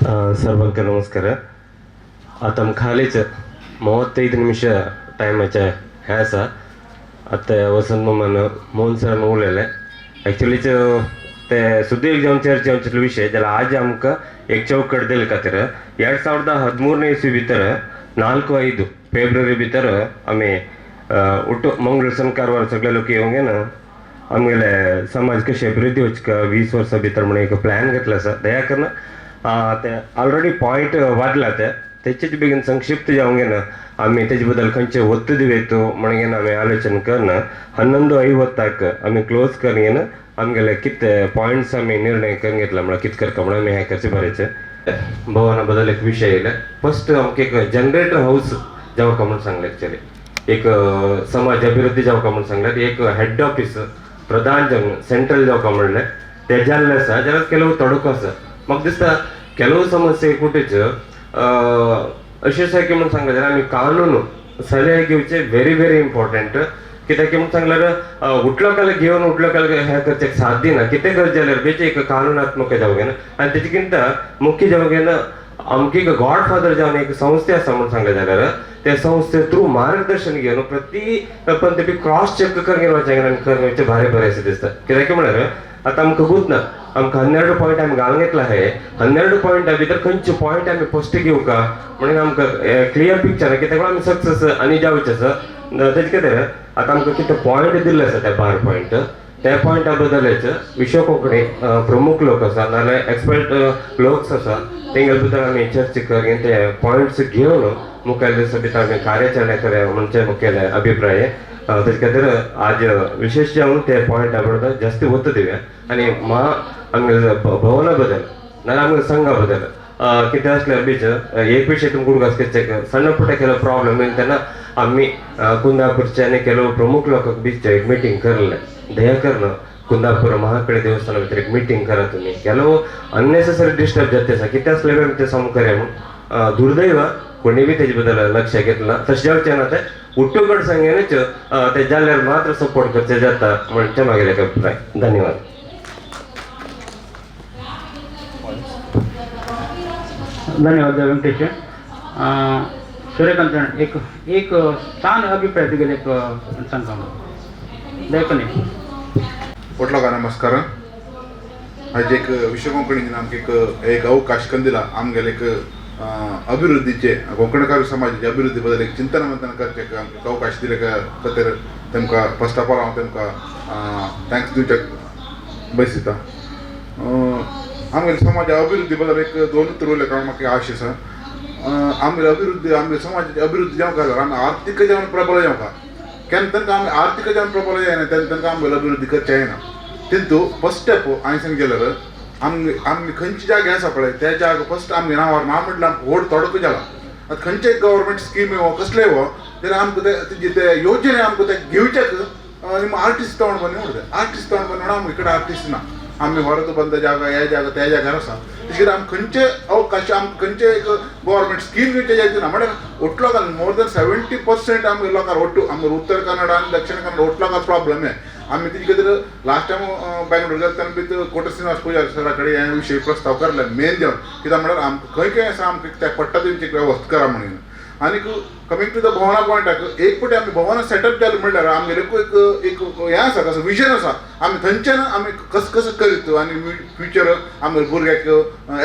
ಸರ್ವಂಕ ನಮಸ್ಕಾರ. ಆತಮ್ खालीच 35 ನಿಮಿಷ ಟೈಮ್ ಆಚೆ हे आसा. आतां वसंत मामान मोहन सरान उलयलें. एक्चुअलीच ते सुदीर्घ जावन चर्चा जावचेलो विशय जाल्यार आज आमकां एक चौकट दिले खातीर 2013ನೇ ಇಸ್ವಿ ಭಿತರ 4-5 ಫೆಬ್ರವರಿ ಭಿತರ आमी ಒಟ್ಟು मंगळूर सन कारवार सगळे लोक येवंक आमगेले समाज कशें अभिवृद्धी वचका 20 वर्सां भितर म्हणून एक प्लॅन घेतलो आसा. दया करून ते ऑलरेडी पॉयंट वाडला ते तेचेच बेगीन संक्षिप्त जावंक ना आमी तेजे बद्दल खंयचे ಒತ್ತು दिवेತು म्हणून आमी आलोचन करना 11:50 आमी क्लोज करून आमगेले कितें पॉयंट्स आमी निर्णय करून घेतला म्हळ्यार कितें करता म्हणून आमी हें करचें बरेचें. भवना बद्दल एक विशय येयले. फर्स्ट आमकां एक जनरेटर हावस जावका म्हूण सांगलें. एक्चुअली एक समाज अभिवृद्धी जावका म्हूण सांगलें. एक हेड ऑफिस प्रधान जावन सेंट्रल जावका म्हणलें. तें जाल्लें आसा जाल्यार ಕೆಲವು ತೊಡಕು आसा. म्हाका दिसता ಕೆಲವು समस्ये कुटेच अशें आसा की म्हूण सांगलें जाल्यार आमी कानून सल्ले घेवचे व्हेरी व्हेरी इम्पॉर्टंट. कित्याक म्हूण सांगल्यार उठलो काल घेवन उठलो काल हें करचें साध्य ना. कितें करचें जाल्यार बेचे एक कानूनात्मक जावंक ना आनी तेजे मुख्य जावंक ना. आमकां एक गॉड फादर जावन एक संस्था आसा म्हूण सांगलें जाल्यार त्या संस्थे थ्रू मार्गदर्शन घेवन प्रति पण ते क्रॉस चेक करून वचें आनी करून वचचें भारी बरें अशें दिसता. कित्याक म्हळ्यार आतां आमकां गुत ना. आमकां 12 पॉयंट आमी घालून घेतला आहे. 12 पॉयंटा भितर खंयचे पॉयंट आमी फस्ट घेवका म्हणून आमकां क्लियर पिक्चर कित्याक आमी सक्सेस आनी जावचें आसा. तेजे खातीर आतां आमकां कितें पॉयंट दिल्ले आसा ते 12 पॉयंट त्या पॉयंटा बद्दलच विश्व कोंकणी प्रमुख लोक आसा नाजाल्यार एक्सपर्ट लोक आसा तेंगे भितर आमी चर्चा करून ते पॉयंट्स घेवन मुखार दिसा भितर आमी कार्याचरणा करया म्हणजे मुखेल अभिप्राय. तेजे खातीर आज विशेष जावन ते पॉयंटा बद्दल जास्ती ಒತ್ತು दिवया आनी मा आमगे भवना बद्दल नाजाल्यार आमगे संघा बद्दल कितें आसल्यार बीच एक विशय तुमकां उडगास करचें सಣ್ಣ ಪುಟ್ಟ ಕೆಲವು ಪ್ರಾಬ್ಲಮ್ तेन्ना आमी कुंदापूरचे आनी ಕೆಲವು प्रमुख लोकांक बीच एक मिटींग करले. दया करून कुंदापूर महाकाळी देवस्थाना भितर एक मिटींग करा तुमी. ಕೆಲವು ಅನ್ನೆಸೆಸರಿ ಡಿस्टर्ब जाता आसा. कितें आसलें बी आमी तें सामकें करया म्हूण. दुर्दैव कोणी बी तेजे बद्दल लक्ष घेतला तशें जावचें ना. तें उट्टूकड संघेनूच ते जाल्यार मात्र सपोर्ट करचें जाता म्हणचे मागीर एक अभिप्राय. धन्यवाद. धन्यवाद वेंकटेश. सूर्यकांत एक एक छान अभिप्राय तुगेले एक सांगता दयाकनी. पोटलोका नमस्कार. आज एक विश्व कोंकणी आमकां एक एक अवकाश करून दिला आमगेले एक अभिवृद्धीचे कोंकणकार समाजाचे अभिवृद्धी बद्दल एक चिंतन मंथन करचें आमकां अवकाश दिले खातीर तेमकां फर्स्ट ऑफ ऑल हांव तेमकां thanks दिवच्याक बयसिता. आमगेले समाजा अभिवृद्धी बद्दल एक दोन उतर उरले कारण म्हाका आश आसा. आमगेले अभिवृद्धी आमगे समाजाची अभिवृद्धी जावंक जाल्यार आमी आर्थीक जावन प्रबळ जावंक केन्ना तांकां आमी आर्थीक जावन प्रबळ जायना तेन्ना तांकां आमगेले अभिवृद्धी करचें जायना. तितू फर्स्ट स्टेप हांवें सांगलें जाल्यार आमगे आमगे खंयची जागे आसा पळय त्या जागे फर्स्ट आमगे नांवार ना म्हटल्यार आमकां व्हड तोडको जाला. आतां खंयचे गव्हर्मेंट स्कीम येवो कसले येवो जाल्यार आमकां ते तेजी ते योजने आमकां ते घेवच्याक निम आर्टिस्ट तोंड बंद म्हणटा. आर्टिस्ट तोंड बंद म्हणून आमगे कडेन आर्टिस्ट ना. आमी ಹೊರತು ಬಂದ ಜಾಗ ह्या जागा त्या जाग्यार आसा. तशें आमकां खंयचे अवकाश आमकां खंयचे एक गव्हर्मेंट स्कीम घेवचे जायना म्हणल्यार ಒಟ್ಟು लोकांक मोर दॅन 70% आमगे लोकांक ಒಟ್ಟು आमगे उत्तर कन्नड आनी दक्षिण कन्नड ಒಟ್ಟು लोकांक प्रॉब्लम आहे. आमी तेजे खातीर लास्ट टायम बेंगलोर गेले तेन्ना बी कोटा श्रीनिवास पुजारी सरा कडेन हे विशय प्रस्ताव करले मेन जेवन कित्याक म्हणल्यार आमकां खंय खंय आसा आमकां त्या पट्टा तेंची वेवस्था करा म्हणून. आनीक कमींग टू the भवना पॉयंटाक एक पटी आमी भवना सेटअप जालें म्हणल्यार आमगेले एक एक हें आसा कसो विजन आसा आमी थंयच्यान आमी कस कसो करीत आनी फ्युचर आमगे भुरग्याक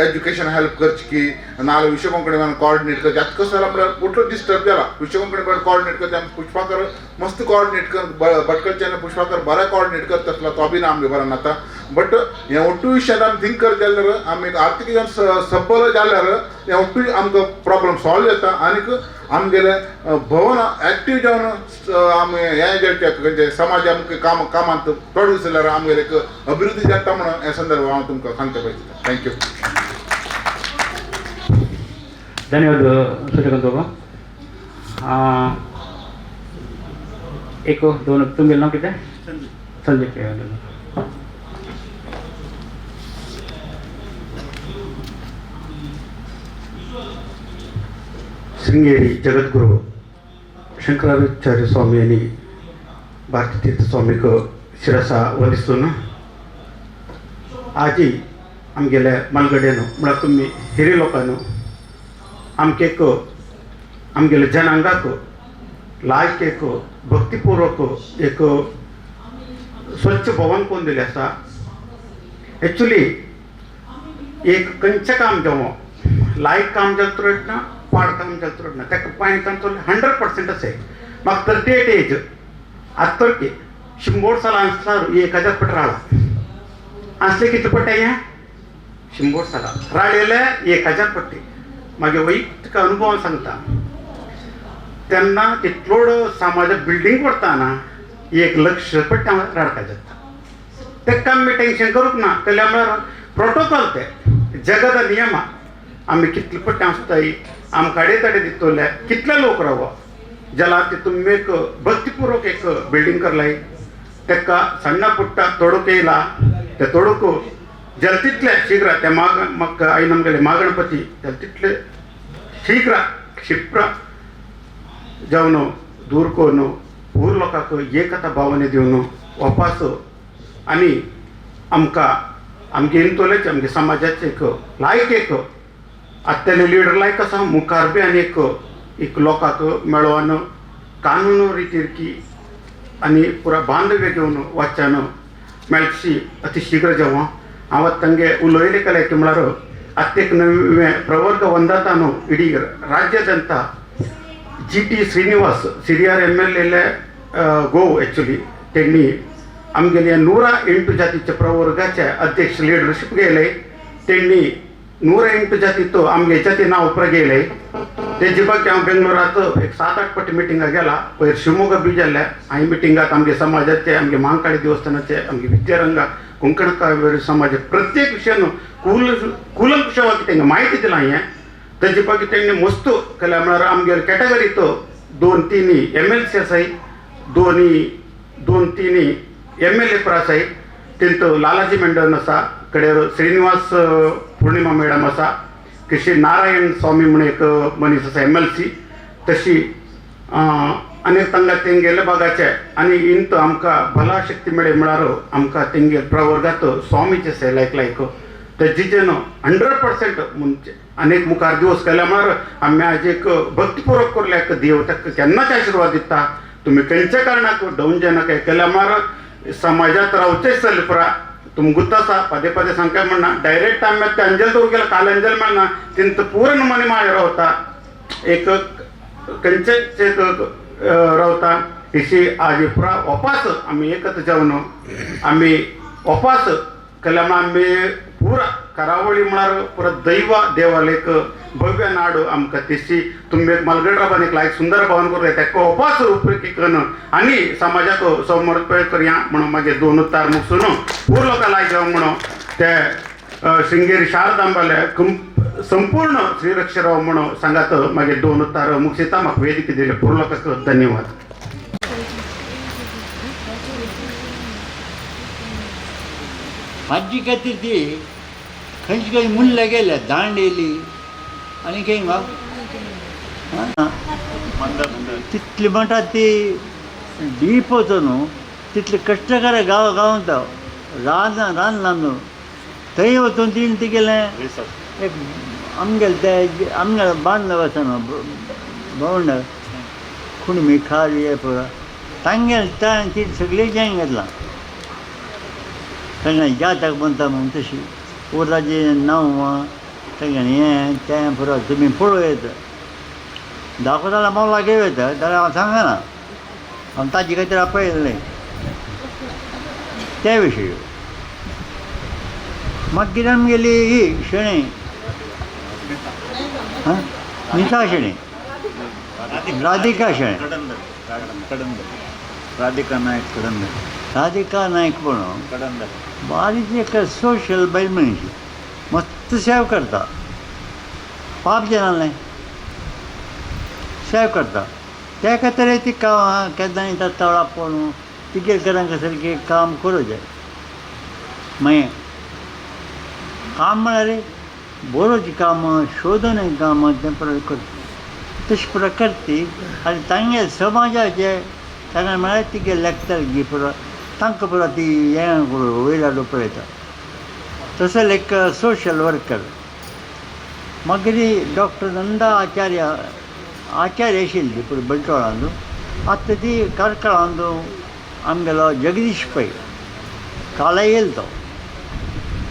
एज्युकेशन हेल्प करची की नाजाल्यार विश्व कोंकणी कॉर्डिनेट करची. आतां कसो जाला म्हळ्यार कुठलो डिस्टर्ब जाला. विश्व कोंकणी कॉर्डिनेट करचे आमी पुष्पाकर मस्त कॉर्डिनेट कर भटकळच्यान पुष्पाकर बरें कॉर्डिनेट करता आसलो तो बी ना आमगे बरो नाता. बट हें ಒಟ್ಟು विशयान आमी थिंक करत जाल्यार आमी आर्थीक जावन सबल जाल्यार हें ಒಟ್ಟು आमकां प्रॉब्लम सॉल्व जाता. आनीक आमगेले भवन एक्टीव जावन आमी हें जावचें खंयचें समाज आमकां काम कामांत प्रोड्यूस जाल्यार आमगेले एक अभिवृद्धी जाता म्हणून हे संदर्भ हांव तुमकां सांगता पळयता. Thank you. धन्यवाद सूर्यकांत बाबा. एक दोन तुमगेलें नांव कितें? संजय. शृंगेरी जगद्गुरु शंकराचार्य स्वामी आणि भारतीतीर्थ स्वामीक शिरसा वंदिसून आजी आमगेले मालगड्यानो म्हळ्यार तुमी हिरी लोकांनो आमकां एक आमगेले जनांगाक लायक एक भक्तिपूर्वक एक स्वच्छ भवन करून दिलें आसा. एक्चुली एक खंयचें काम जावं लायक काम जालें तर ना पाड काम जालें तर ना ताका पांय 100% आसा. म्हाका 38 एज आतां तर 100 साल आसल्यार 1000 पट राळा आसले कितले पट्टे हें 100 साला राळयले 1000 पट्टे. मागीर वैयक्तीक अनुभव सांगता तेन्ना तितलोड समाजा बिल्डींग करतना 1 लक्ष पट्टे हांव राडका जाता. तेका आमी टेंशन करूंक ना केल्या म्हळ्यार प्रोटोकॉल ते जगता नियम आमी कितले पट्टे आसताय आमकां आडे तडे दितले कितले लोक राव ज्याला तितून एक भक्तिपूर्वक एक बिल्डींग करलाय तेका सण्ण पुट्ट तोडूक येयला ते तोडूक जल तितले शीघ्र ते माग म्हाका आई आमगेले महागणपती जल तितले शीघ्र क्षिप्र जावन दूर करून पूर लोकांक एकता भावने दिवन वापास आनी आमकां आमगे इंतोलेच आमगे समाजाचे एक लायक एक आत्ताले लिडर लायक आसा मुखार बी आनी एक एक लोकांक मेळोवन कानून रितीर की आनी पुरा बांधव्य घेवन वाच्यान मेळची अति शीघ्र जावं. हांव तांगे उलयले कले की म्हळ्यार आतां एक नवें प्रवर्ग वंदाता न्हू इडी राज्याद्यंत GT Srinivas Siriyar MLA गो एक्चुली त्यांनी आमगेले 108 जातीच्या प्रवर्गाचे अध्यक्ष लिडरशीप गेले. त्यांनी 108 जातीतो आमगे जाती नाव उपर गेले. तेजे बाकी हांव बेंगलोरात एक 7-8 पटी मिटिंगा गेला. पयर शिवमोगा बी जाल्ले हांवें मिटिंगात आमगे समाजाचे आमगे महाकाळी देवस्थानाचे आमगे विद्यारंगा कोंकण काव्य समाज प्रत्येक विशयान कुलंकुशवाक तांकां म्हायती दिला हें. तेजे बाकी तेणी मस्त केल्या म्हळ्यार आमगेले कॅटेगरीत 2-3 MLC आसाय, 2-3 MLA पर आसाय. तेंत लालाजी मेंडन आसा, कडेर श्रीनिवास पूर्णिमा मॅडम आसा, कशी नारायण स्वामी म्हूण एक मनीस आसा MLC तशी आनी तांकां तेंगेले भागाचे आनी इंत आमकां भला शक्ती मेळ्ळे म्हळ्यार आमकां तेंगेल प्रवर्गात स्वामीचे आसा लायक लायक तेजे न्हू 100% म्हणजे अनेक मुखार दिवस केल्या म्हळ्यार आमी आज एक भक्तिपूर्वक करल्या एक देव ताका केन्नाच आशिर्वाद दिता. तुमी खंयच्या कारणाक डोवन जायनाका केल्या म्हळ्यार समाजात रावचेच चल पुरा तुम गुत्त आसा पदे पदे सांगता म्हणना डायरेक्ट आमी ते अंजल दवरूंक गेला काल अंजल मेळना तिंत पूर्ण मनी माळ रावता एक खंयचेच एक रावता. अशी आज पुरा वपास आमी एकत्र जावन आमी वपास केल्या म्हळ्यार आमी पुरा करावळी म्हळ्यार पुरा दैव देवालेक भव्य नाड आमकां तेशी तुमी एक मालगड एक लायक सुंदर भवन करूं ताका वपास उपरेकी करून आनी समाजाक समर्पण करया म्हणून मागीर 2 तार मुगसून पूर लोकां लायक जावं म्हणून ते शृंगेरी शारदांबाले संपूर्ण श्रीरक्षराव म्हणून सांगात मागीर 2 तार मुगसिता म्हाका वेदिके दिले पूर लोकांक धन्यवाद. भाजी खातीर ती खंयची खंय मुल्ल्या गेल्या दांडेली आनी खंय तितली म्हणटा ती डीप वचो न्हू तितले कश्टकार गांव गांवांत रान रानला न्हू थंय वचून तिणें तिगेलें एक आमगेले ते आमगेले बांदव आसा न्हू भावंड कुणमी खारी हे पुरो तांगेले ताणें ती सगळीं जॉयन घेतलां. तेन्ना जातक म्हणटा म्हूण तशी उर्राचें नांव तांगेलें हें तें पुरो तुमी पळोवं येता दाखोवता जाल्यार मोलाक घेवं येता जाल्यार हांव सांगना हांव ताजे खातीर आपयल्लें त्या विशयी. मागीर आमगेली ही शेणें आं निता शेणें राधिका शेणें राधिका नायक कडंदर राधिका नायक म्हणून कडंदर बारीक एक सोशल बायल मनीस मस्त सेव करता पाप जाणां सेव करता त्या खातीर ती केन्ना येता तळा पळोवन तिगेर घरांक सारकें काम करूं जाय. मागीर काम म्हळ्यार बरोवचें काम शोधन काम तें करता तशें प्रकार ती आनी तांगे समाजाचे तांकां म्हळ्यार तिगे लेखता गी पुरो तांकां पुरो ती हें वयर हाडून पळयता. तसो एक सोशल वर्कर. मागीर डॉक्टर नंदा आचार्य आचार्य आशिल्ली पूण बंटवाळांत आतां ती कार्कळांत आमगेलो जगदीश पै कालय येयल तो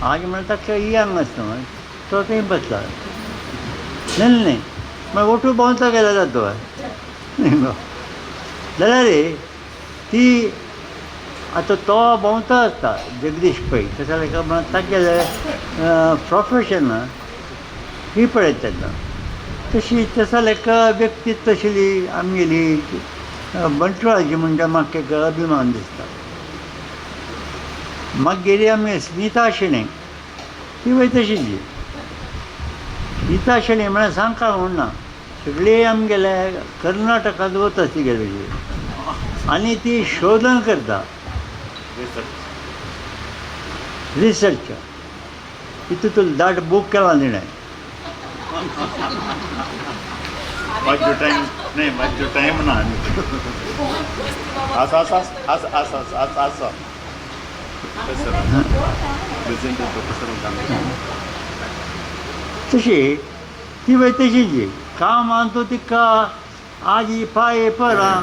आज म्हणटा ताका यंग आसता तो थंय बसला न्ही न्ही मागीर ओटू भोंवता गेला जातो जाल्यार ती आतां तो भोंवता आसता जगदीश पै तशें जाल्यार म्हणून तागेलें प्रोफेशन ही पळयता तेन्ना तशी तसो लेखा व्यक्तित्व आशिल्ली आमगेली बंटवाळाची म्हणटा म्हाका एक अभिमान दिसता. मागीर आमी स्मिता शेणै ती वय तशीच. स्मिता शेणै म्हळ्यार सांगका म्हूण ना सगळे आमगेले कर्नाटकांत वता तिगेले आनी ती शोधन करता रिसर्च तितून दाट बूक केला तिणें. म्हाजो टायम न्ही म्हाजो टायम ना आसा आसा आसा आसा आसा आसा तशी ती वय तशीच काम आनी तिका आजी पांय परां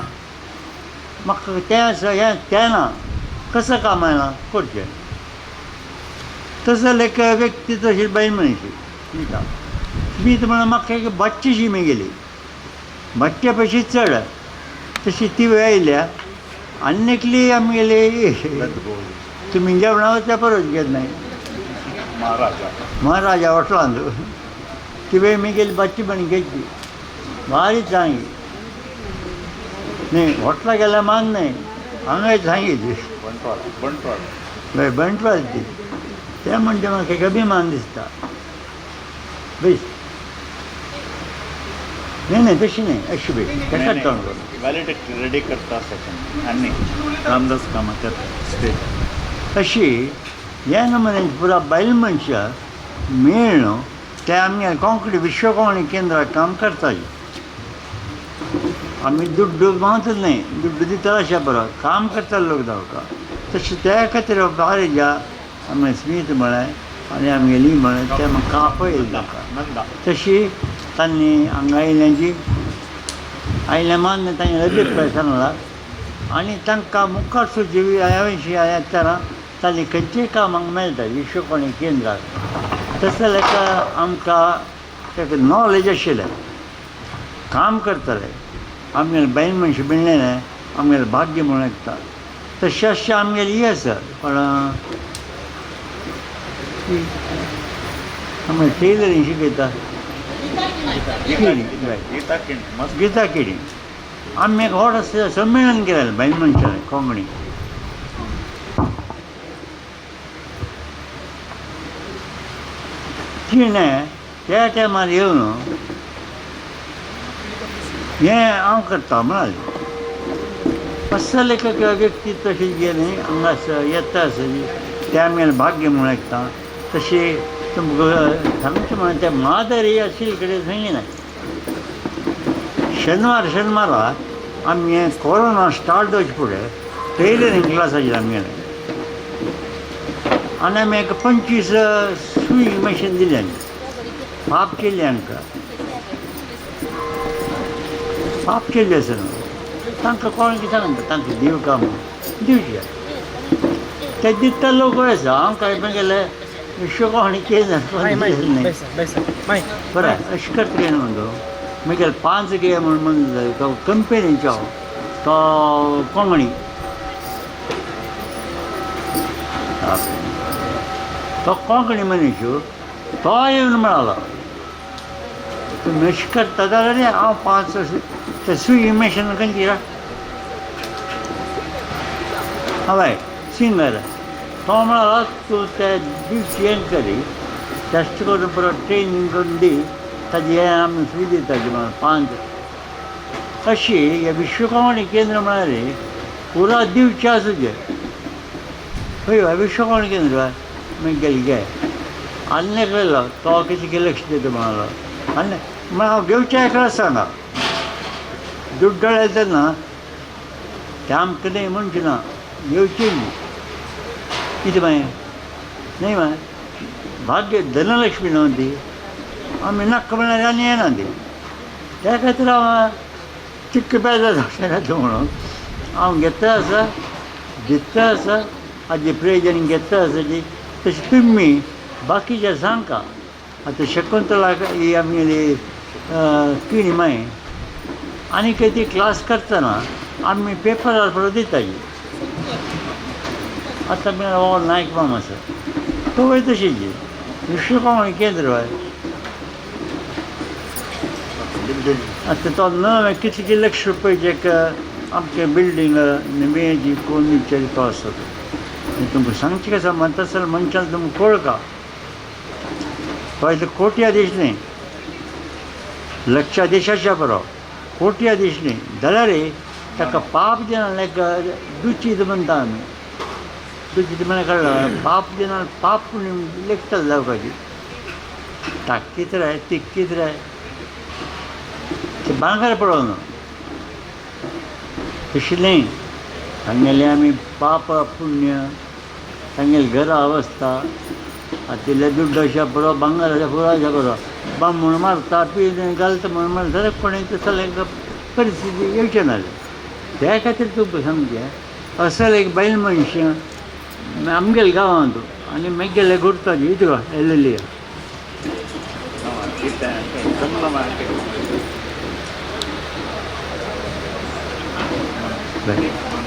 म्हाका तें आसा हें तें ना कसं काम आयलां करचें तसो लेख व्यक्ती तशी बायल मनीस स्मिता. स्मीत म्हणून म्हाका एक बच्चीशी मेगेली बच्च्या पेक्षा चड तशी ती वेळ आयल्या आनी एकली आमगेली तुमी जेवणा वचल्या परत घेत नाही महाराजा महाराजा हॉटलांत ती वेळ मेगेली बच्ची पण घेतली भारी चांगली न्ही हॉटला गेल्यार मान न्ही हांगाय सांगितली बंटवाळ बंटवाळ हय बंटवाळ ती तें म्हणजे म्हाका एक अभिमान दिसता. बेस न्ही न्ही तशी न्ही अशी बेस ताका तोंड व्हॅलिडेट रेडी करता आसा आनी रामदास कामां करता स्टेट अशी ह्या नमुन्यान पुरा बायल मनशां मेळ्ळ ते आमगे कोंकणी विश्व कोंकणी केंद्राक काम करताली. आमी दुड्डू मागतच न्ही दुड्डू दिता अशें बरो काम करताले लोक तांकां तशें त्या खातीर बारीक ज्या आमी स्मीत म्हळें आनी आमगेली म्हळें तें म्हाका आपयलें तांकां. तशी तांणी हांगा आयल्यांची आयल्या मान्य तांणी अभिप्राय सांगला आनी तांकां मुखार सुची ह्या विशीं येतना तांणी खंयचेय कामाक मेळटा विश्व कोंकणी केंद्राक तशें जाल्यार आमकां एक नॉलेज आशिल्लें काम करतले आमगेले बायल मनशां मेळ्ळें आमगेलें भाग्य म्हणून येता तशें अशें आमगेलें ही आसा पण आमी टेलरींग शिकयता गीता किणी मस्त गीता किणी आमी एक व्हड संमेलन केलें बायल मनशांनी कोंकणी. तिणें त्या टायमार येवन हें हांव करता म्हणालें. असं लेखक व्यक्ती तशी गेली हांगा येता आसली तें आमगेलें भाग्य म्हणून आयकता. तशी तुमकां सांगचें म्हणल्यार तें मादरी आशिल्ले कडेन सांगिना. शेनवार शेनवारा आमगे कोरोना स्टार्ट जावचे फुडें टेलरींग क्लास आशिल्लें आमगेलें आनी आमी एक 25 सुई मशीन दिली आमी पाप केली आमकां पाप केल्ली आसा न्हू तांकां कोण कितें सांगता तांकां दिव काम दिवचें ते दिता लोक आसा. हांव कांय पण गेलें विश्व कोंकणी केंद्र न्ही बरें अशें करता कितें म्हणटा मागीर 5 गे म्हूण म्हणून तो कंपनीचो तो कोंकणी तो कोंकणी मनीस तो येवन म्हणालो तुमी अशें करता जाल्यार हांव 5 ते सुई मशीन खंयची हय सिंगर तो म्हणालो तूं ते दिवची हें करी टेस्ट करून परत ट्रेनींग करून दी ताजी हें आमी सुई दिताची म्हणून 5 अशी हे विश्व कोंकणी केंद्र म्हळ्यार पुरा दिवचें आसूचें हय विश्व कोंकणी केंद्र मागीर गेले गे आनी एकलो तो कितें कितें लक्ष दिता म्हणालो आनी मागीर हांव घेवचें एकलो सांगा दुड्डो येता तेन्ना ते आमकां न्ही म्हणचें ना घेवची न्ही कितें मागीर न्ही मागीर भाग्य धनलक्ष्मी न्हू ती आमी नाका म्हळ्यार आनी येना ती. त्या खातीर हांव चिक्क पेजा जावचें म्हणून हांव घेता आसा दिता आसा हाजे प्रयोजन घेता आसा जी. तशें तुमी बाकीच्या सांगका. आतां शकुंतला ही आमगेली किणी माई आनी ती क्लास करतना आमी पेपरार पळय दिताली. आतां हो नायक माम आसा तो तशीच विश्वकोंकणी केंद्र हय. आतां तो नवें कितले लक्ष रुपयाचे एक आमचें बिल्डींग नवें कोण विचारी तो आसा तो तुमकां सांगचें कशें म्हणटा जाल्यार मनशान तुमकां कळका. तो इतलो कोट्याधीश न्ही, लक्षाधीशाच्या बरो कोट्याधीश न्ही जाल्यार ताका पाप दिना लायक दुचीत म्हणटा आमी. दुचीत म्हळ्यार कळ्ळें पाप दिना पाप लेखता जावपाची ताकीत राय तिक्कीत राय ते भांगर पळोवन तशें न्ही. तांगेलें आमी पाप पुण्य तांगेली घरा अवस्था आतां दुड्ड अशा बरो भांगर आसा पुरो आसा बरो बामण मारता पी घालता म्हूण मारता जाल्यार कोणें तसले परिस्थिती येवचें ना. त्या खातीर तुमकां सांगचें असल एक बायल मनशां आमगेले गांवांत आनी मेगेले गुरताजी इतलो एलेली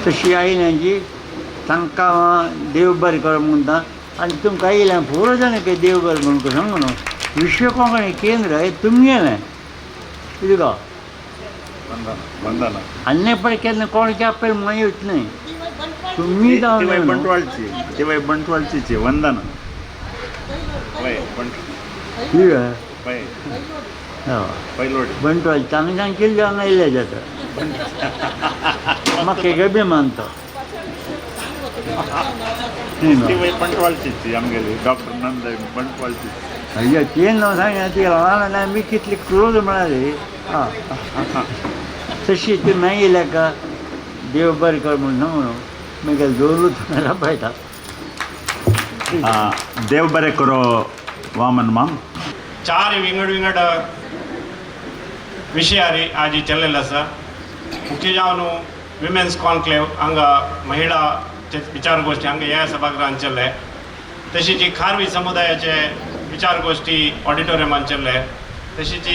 तशी आयल्यांची तांकां देव बरें कर म्हणटा. आनी तुमकां आयल्यां पुरो जाणां की देव बरें म्हणून सांगू न्हू. विश्व कोंकणी केंद्र हें तुमगेलें कितें गो आनी पळय केन्ना कोण आपयल म्हणून येवच न्हय तुमी जावन बंटवाळची ती बंटवाळचीची वंदना बंटवाळ तांकां किल्ले हांगा येयले जाता म्हाका एक अभिमान तो. बंटवाळचीची आमगेली डॉक्टर नंद बंटवाळची. अय्यो तें न्हू सांग ती ल्हान आमी कितली क्लोज म्हळ्यार आं तशी ती मागीर का देव बरें कर म्हणून सांगू न्हू मागीर दवरून पळयता. देव बरें करो वामन माम. चार विंगड विंगड विशयारी आजी चल्लेलो आसा. मुख्य जावन विमेन्स कॉन्क्लेव हांगा महिला विचारगोष्ठी हांगा ह्या सभागृहान चल्ले. तशीच खारवी समुदायाचे विचारगोष्ठी ऑडिटोरियमान चल्ले. तशीच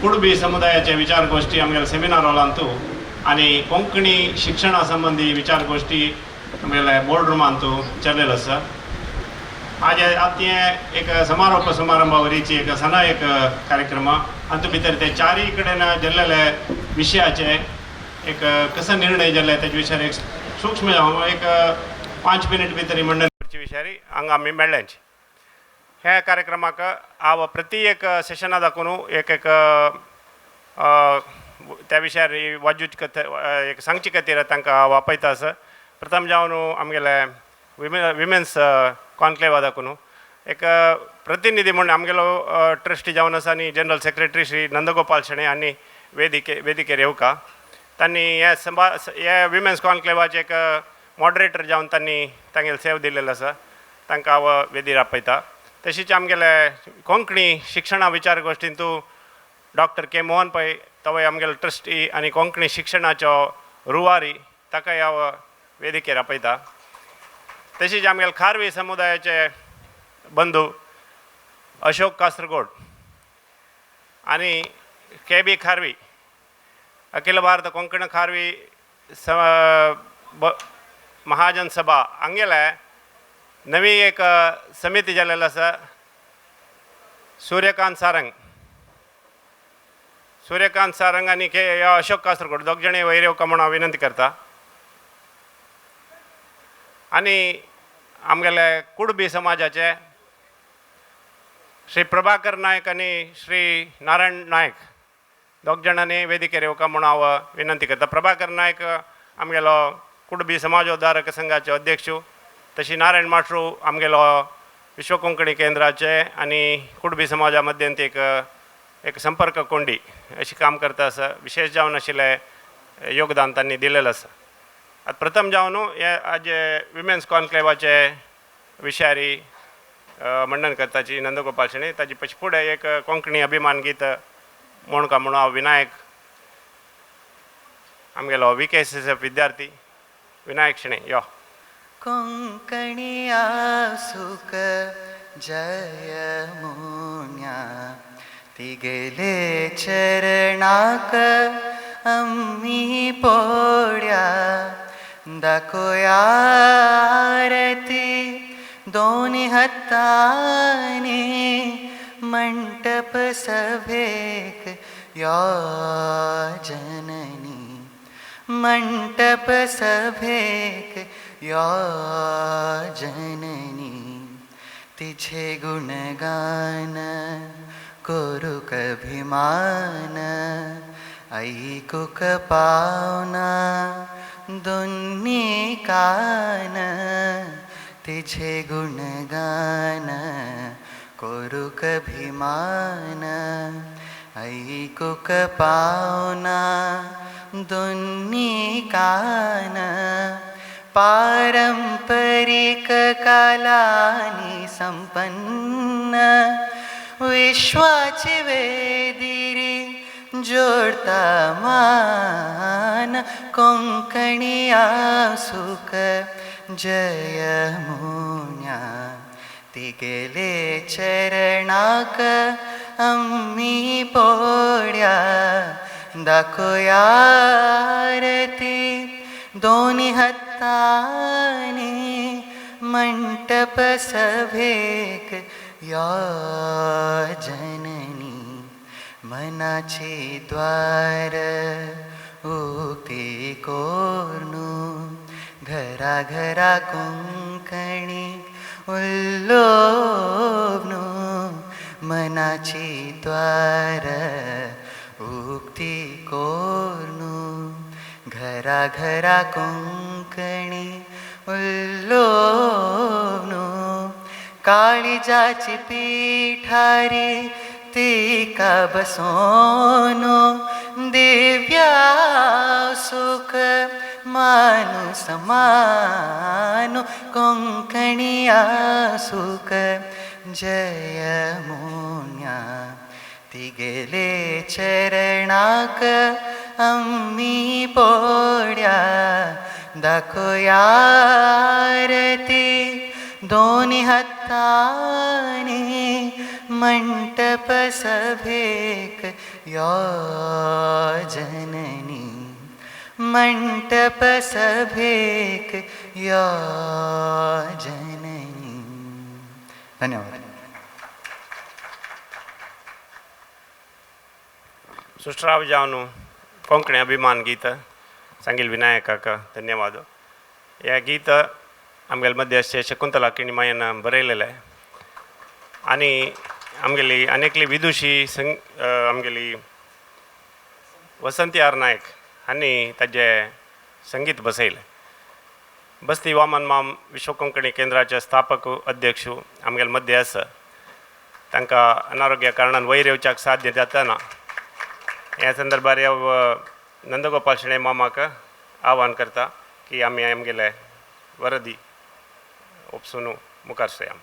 कुडबी समुदायाचे विचारगोष्ठी आमगेले सेमिनार हॉलांतू आनी कोंकणी शिक्षणा संबंदी विचारगोष्ठी आमगेले बोर्ड रुमांतू चल्लेलो आसा. आज आतां हें एक समारोप समारंभा वरीची एक सणा एक कार्यक्रम हातूंत भितर ते चारय कडेन जाल्लेले विशयाचे एक कसो निर्णय जाल्ले तेजे विशयार एक सूक्ष्म एक 5 मिनीट भितर मंडळ विशयारी हांगा आमी मेळ्ळेंच. ह्या कार्यक्रमाक हांव प्रति एक सेशना दाखोवन एक एक त्या विशयार वाजूच एक सांगचे खातीर तांकां हांव आपयता आसा. प्रथम जावन आमगेले विमेन्स कॉन्क्लेवा दाखोवन एक प्रतिनिधी म्हूण आमगेलो ट्रस्टी जावन आसा आनी जनरल सेक्रेटरी श्री नंदगोपाल शेणे आनी वेदिकेर येवका. तांणी ह्या ह्या विमेन्स कॉन्क्लेवाचे एक मॉडरेटर जावन तांणी तांगेले सेव दिलेलो आसा. तांकां हांव वेदीर आपयता. तशीच आमगेले कोंकणी शिक्षणा विचार गोश्टींतू डॉक्टर के मोहन पै तवय आमगेलो ट्रस्टी आनी कोंकणी शिक्षणाचो रुवारी ताकाय हांव वेदिकेर आपयता. तशीच आमगेले खारवी समुदायाचे बंधू अशोक कासरगोड आनी के बी खारवी अखिल भारत कोंकण खारवी महाजन सभा हांगेले नवी एक समिती जाल्लेली आसा. सूर्यकांत सारंग सूर्यकांत सारंग आनी के अशोक कासरगोड दोग जाणी वयर येवका म्हूण हांव विनंती करता. आनी आमगेले कुडबी समाजाचे श्री प्रभाकर नायक आनी श्री नारायण नायक दोग जाणांनी वेदिकेर येवका म्हूण हांव विनंती करता. प्रभाकर नायक आमगेलो कुडबी समाजोद्धारक संघाचे अध्यक्ष, तशी नारायण माश्रू आमगेलो विश्व कोंकणी केंद्राचे आनी कुडबी समाजा मध्यंत एक एक संपर्क कोंडी अशी काम करता आसा. विशेष जावन आशिल्लें योगदान तांणी दिलेलें आसा. आतां प्रथम जावन हे आज विमेन्स कॉन्क्लेवाचे विशयारी मंडन करताची नंदगोपाल शेणै. ताजी पशी फुडें एक कोंकणी अभिमान गीत म्हणका म्हणून हांव विनायक आमगेलो VKSSF विद्यार्थी विनायक शेणै यो. कोंकणिया सुख जय मुन्या तिगेले चरणाक अम्मी पोड्या दाखोया आरती दोनी हातांनी मंटप सभेक यो जननी मंटप सभेक यो जननी तिझे गुणगान करूक अभिमान ऐकूक पावना दोन्ही कान तिझे गुणगान करूक अभिमान ऐकूक पावना दोन्ही कान पारंपरिक कलानी संपन्न विश्वाची वेदिरी जोडता मान कोंकणिया सुख जय मुन्या तिगेले चरणाक अम्मी पोड्या दाखोया आरती दोनी हातांनी मंटप सभेक यो जननी मनाचे द्वार उक्ते कोर्नु घरा घरा कोंकणी उल्लोवनु मनाचे द्वार उक्ती कोर्नु घरा घरा कोंकणी उल्लोवनु काळिजाची पिठारी तिका बसोनो दिव्या सुख मानु समानु कोंकणिया सुख जय मुन्या तिगेले चरणाक अम्मी पोड्या दाखोया आरती दोनी हातांनी मंटप सभेक यो जननी मंटप सभेक यो जननी. धन्यवाद. सुश्राव जावन कोंकणी अभिमान गीत सांगील विनायकाक धन्यवाद. हे गीत आमगेले मध्यस्थ शकुंतला किणमायन बरयलेलें आनी आमगेली आनी विदुशी संग आमगेली वसंती आर नायक हांणी ताजें संगीत बसयलें. बस्ती वामन माम विश्व कोंकणी केंद्राचे स्थापक अध्यक्ष आमगेले मध्य आसा. तांकां अनारोग्या कारणान वयर येवच्याक साध्य जातना ह्या संदर्भार हांव नंदगोपाल शेणै मामाक आव्हान करता की आमी आमगेले वरदी उपसून मुखार सरया.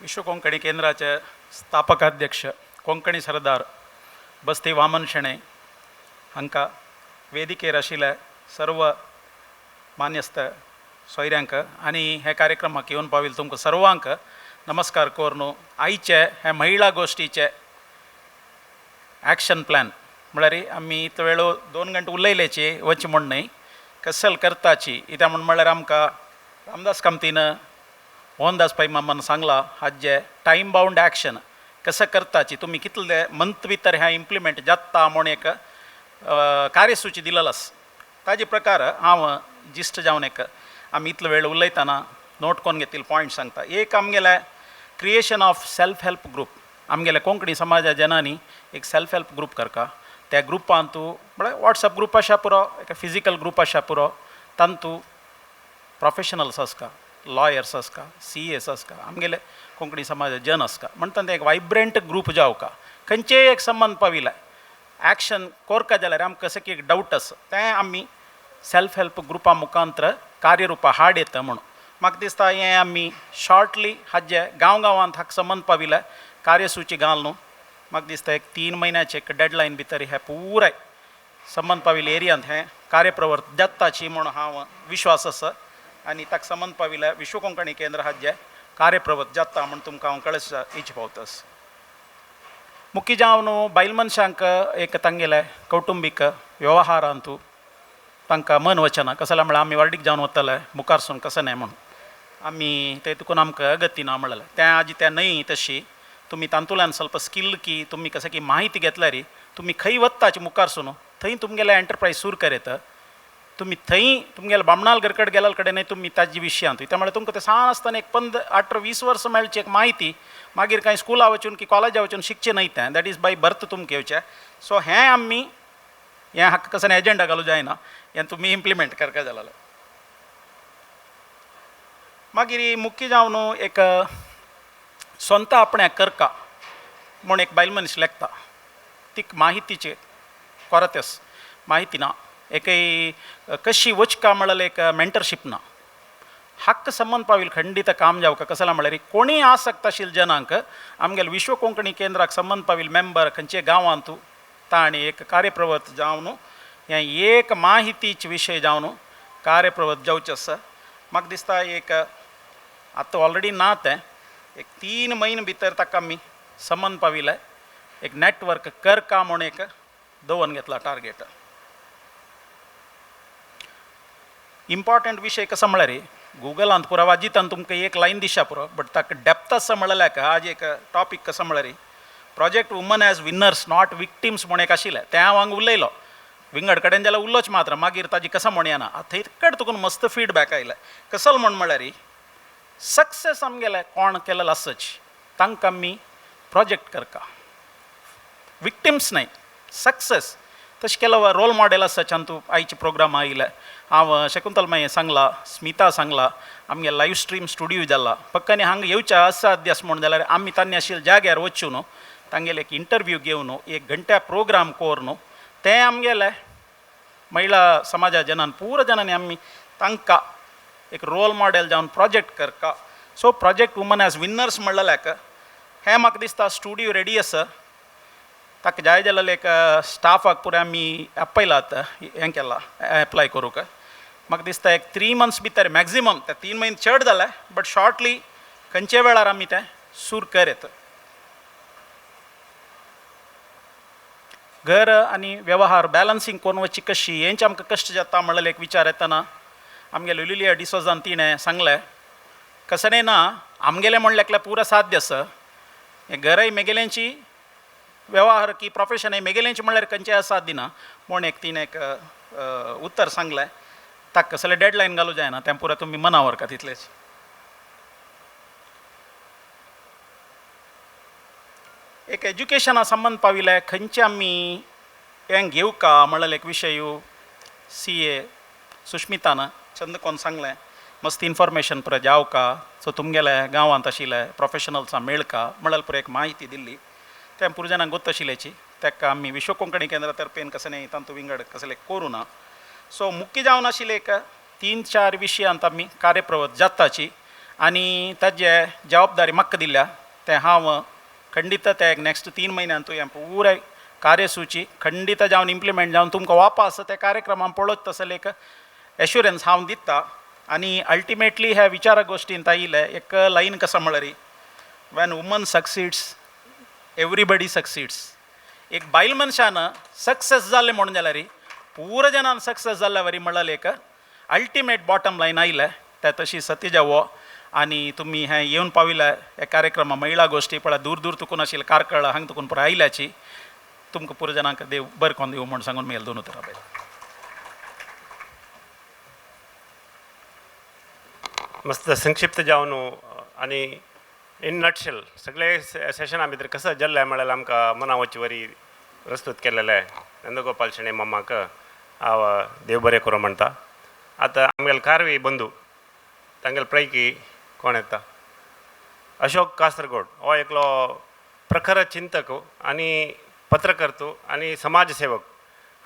विश्व कोंकणी केंद्राचे स्थापकाध्यक्ष कोंकणी सरदार बस्ती वामन शेणै हांकां वेदिकेर आशिल्ले सर्व मान्यस्त सोयऱ्यांक आनी हे कार्यक्रमाक येवन पाविल्ले तुमकां सर्वांक नमस्कार करून आयचे हे महिला गोश्टीचे एक्शन प्लॅन म्हळ्यार आमी इतलो वेळ 2 घंटे उलयल्याची वच म्हण न्हय कसल करताची कित्याक म्हण म्हळ्यार आमकां रामदास कामतीन मोहनदास पै मामान सांगलां हाजे टायम बावंड एक्शन कसं करताची तुमी कितले मंथ भितर हें इम्प्लिमेंट जाता म्हूण एक कार्यसूची दिलेलो आसा. ताजे प्रकार हांव जिस्ट जावन एक आमी इतलो वेळ उलयतना नोट करून घेतिल्ले पॉयंट सांगता. एक आमगेले creation of self help group. आमगेले कोंकणी समाजा जनांनी एक सेल्फ हेल्प ग्रूप करका. त्या ग्रुपांतू म्हळ्यार वॉट्सएप ग्रूप आसा पुरो, एक फिजिकल ग्रूप आसा पुरो, तांतू प्रोफेशनल्स आसका, लॉयर्स आसका, सी एस आसका, आमगेले कोंकणी समाजा जन आसका, म्हणटा ते एक वायब्रंट ग्रूप जावका. खंयचेय एक संबंद पाविल्ले एक्शन कोरका जाल्यार आमकां कशें की एक डावट आसा तें आमी सेल्फ हेल्प ग्रुपा मुखांतर कार्यरुपा हाड येता म्हणून म्हाका दिसता हें आमी शॉर्टली हाजे गांव गांवांत हाका संबंद पाविल्ले कार्यसुची घाल न्हू. म्हाका दिसता एक 3 म्हयन्याचे एक डेडलायन भितर हे पुराय संबंद पाविल्ले एरियांत हें कार्यप्रवर्त जाताची म्हूण हांव विश्वास आसा आनी ताका संबंद पाविल्ले विश्व कोंकणी केंद्र हाजे कार्यप्रवर्त जाता म्हूण तुमकां हांव कळस इच्छा पावतास. मुख्य जावन न्हू बायल मनशांक एक तांगेले कौटुंबीक व्यवहारांतू तांकां मन वचना कसलें म्हळ्यार आमी वार्डीक जावन वतले मुखार सून कसो न्हय म्हणून आमी ते तुकून आमकां अगती ना म्हणलें तें आजी तें न्हय तशी तुमी तातूंतल्यान ಸ್ವಲ್ಪ स्किल की तुमी कशें की माहिती घेतल्यार तुमी खंय वताची मुखार सून थंय तुमगेलें एंटरप्रायज सुरू करयत तुमी थंय तुमगेले बामणाल घरकड गेल्या कडेन तुमी ताजे विशयांत त्या म्हळ्यार तुमकां तें सान आसतना एक 15, 18, 20 वर्सां मेळची एक माहिती मागीर कांय स्कुला वचून की कॉलेजा वचून शिकचें न्हय तें that is by birth तुमकां येवचें. सो हें आमी हें हाका कसो एजेंडा घालूं जायना हें तुमी इम्प्लिमेंट करपा जाय. मागीर मुख्य जावन एक स्वता आपण्याक करका म्हूण एक बायल मनीस लेखता तिका माहितीचे कोरतेस माहिती ना एकय कशी वचका म्हळ्यार एक मेंटरशीप ना. हक्क संबंद पाविल खंडीत काम जावका कसला म्हळ्यार कोणीय आसक्त आशिल्ले जनांक आमगेले विश्व कोंकणी केंद्राक संबंद पाविल मेंबर खंयचे गांवांतू तांणी एक कार्यप्रवर्त जावन हें एक माहितीचे विशय जावन कार्यप्रवर्त जावचें आसा. म्हाका दिसता एक आतां ऑलरेडी ना तें एक 3 म्हयने भितर ताका आमी संबंद पाविल्ले एक नॅटवर्क करका म्हूण एक दवरून घेतला टार्गेट. इम्पॉर्टंट विशय कसो म्हळ्यार गुगलांत पुरो वाजितान तुमकां एक लायन दिशा पुरो बट ताका डेप्थ आसा म्हणल्यार आज एक टॉपीक कसो म्हळ्यार project woman as winners not victims म्हूण एक आशिल्लें तें हांव हांगा उलयलो विंगड कडेन जाल्यार उल्लोच मात्र मागीर ताजी कसो म्हण येना आतां इतकड तुका मस्त फिडबॅक आयले कसल म्हूण म्हळ्यार सक्सेस आमगेले कोण केलेलो आसच तांकां आमी प्रोजेक्ट करका विक्टिम्स न्हय सक्सेस तशें केलो रोल मॉडेल आसा तूं आयचे प्रोग्राम आयले हांव शकुंतल मागीर सांगला स्मिता सांगला आमगे लायव स्ट्रीम स्टुडियो जाला फक्त हांगा येवच्या असाध्य आसा म्हूण जाल्यार आमी तांणी आशिल्ल्या जाग्यार वचून न्हू तांगेले एक इंटरव्यू घेवन एक घंट्या प्रोग्राम करून न्हू तें आमगेले महिला समाजा जनान पूरा जनांनी आमी तांकां एक रोल मॉडेल जावन प्रोजेक्ट करका. So project woman as winners म्हणलेल्याक हें म्हाका दिसता स्टुडियो रेडी आसा ताका जाय जाल्यार एक स्टाफाक पुराय आमी आपयलात हें केलां एप्लाय करूंक म्हाका दिसता एक 3 मंथ्स भितर मॅक्झिमम ते 3 म्हयने चड जाले बट शॉर्टली खंयच्या वेळार आमी तें सूर करत. घर आनी व्यवहार बॅलन्सींग करून वचची कशी हेंचे आमकां कश्ट जाता म्हणलें एक विचार येतना आमगेले लिलिया डिसोजान तिणें सांगलें कसलें ना आमगेलें म्हणलें पुरा साध्य आसा हें घरय मेगेल्यांची व्यवहार की प्रोफेशन मेगेल्यांची म्हणल्यार खंयचें असाध्य ना म्हूण एक तिणें एक उत्तर सांगलें ताका कसलें डेडलायन घालूं जायना तें पुरा तुमी मना व्हरका तितलेंच. एक एज्युकेशना संबंद पाविल्लें खंयचें आमी हें घेवका म्हणलें एक विशय CA सुश्मितान चंदकोन सांगलें मस्त इन्फॉर्मेशन पुरा जावका सो तुमगेले गांवांत आशिल्ले प्रोफेशनल्सां मेळका म्हणल्यार पुरा एक माहिती दिल्ली तें पुरो जाणांक गोत आशिल्ल्याची ताका आमी विश्व कोंकणी केंद्रा तर्फेन कसलें न्हय तांतू विंगड कसलें करूं ना. सो मुख्य जावन आशिल्लें एक 3-4 विशयांत आमी कार्यप्रवत जाताची आनी ताजे जबाबदारी म्हाका दिल्या तें हांव खंडीत ते नेक्स्ट 3 म्हयन्यांतू हें पुराय कार्यसुची खंडीत जावन इम्प्लिमेंट जावन तुमकां वापस त्या कार्यक्रमान पळोवच तसलें एक एश्युरन्स हांव दिता. आनी अल्टिमेटली ह्या विचारा गोश्टीन आयिल्लें एक लायन कसो म्हळ्यार when woman succeeds everybody succeeds. एक बायल मनशान सक्सेस जालें म्हणून जाल्यार पुरा जनान सक्सेस जाल्ल्या वरी म्हणलें एक अल्टिमेट बॉटम लायन आयलें तें तशी सती जावो. आनी तुमी हें येवन पाविल्ले ह्या कार्यक्रमा महिला गोश्टी पळय दूर दूर तुकून आशिल्ले कार्कळ हांगा तुकून पुराय आयल्याची तुमकां पुरो जनांक देव बरें कोन्न दिवं म्हूण सांगून मेल 2 उतरां पळय. मस्त संक्षिप्त जावन आनी इन नटशेल सगळे सेशना भितर कसं जाल्लें म्हळ्यार आमकां मनावची वरी प्रस्तूत केलेलें नंदगोपाल शेणै मामाक हांव देव बरें करूं म्हणटा. आतां आमगेले कारवी बंधू तांगेले पैकी कोण येता अशोक कासरगोड हो एकलो प्रखर चिंतक आनी पत्रकर्तू आनी समाजसेवक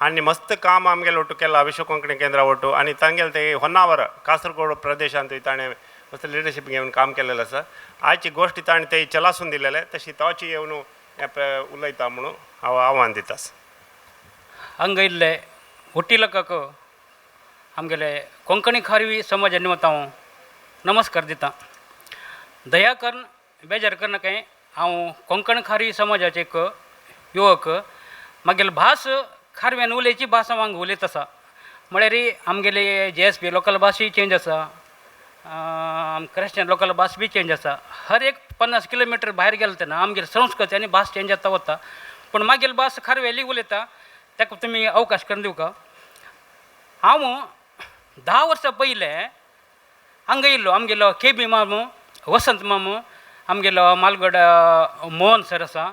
आनी मस्त काम आमगेले ಒಟ್ಟು केला विश्व कोंकणी केंद्रा ಒಟ್ಟು आनी तांगेले ते होन्नावर कासरगोड प्रदेशांत ताणें मस्त लिडरशीप घेवन काम केलेलें आसा. आयची गोश्टी ताणें ते चलासून दिलेले तशी तोची येवन उलयता म्हणून हांव आव्हान दिता. हांगा इल्ले हुट्टी लोकांक आमगेले कोंकणी खारवी समाजा निमतान हांव नमस्कार दिता. दया करून बेजार करनाकाय, हांव कोंकण खारवी समाजाचे एक युवक. मागीर भास खारव्यान उलयची भास हांव हांगा उलयत आसा. म्हळ्यार आमगेले जे एस पी लोकल भासूय चेंज आसा, क्रिश्चन लोकल भास बी चेंज आसा. हर एक 50 किलोमिटर भायर गेले तेन्ना आमगेली संस्कृती आनी भास चेंज जाता वता, पूण मागीर भास खारवेली उलयता ताका तुमी अवकाश करून दिवका. हांव 10 वर्सां पयलें हांगा येयल्लो, आमगेलो के बी मामू, वसंत मामू, आमगेलो मालगड मोहन सर आसा,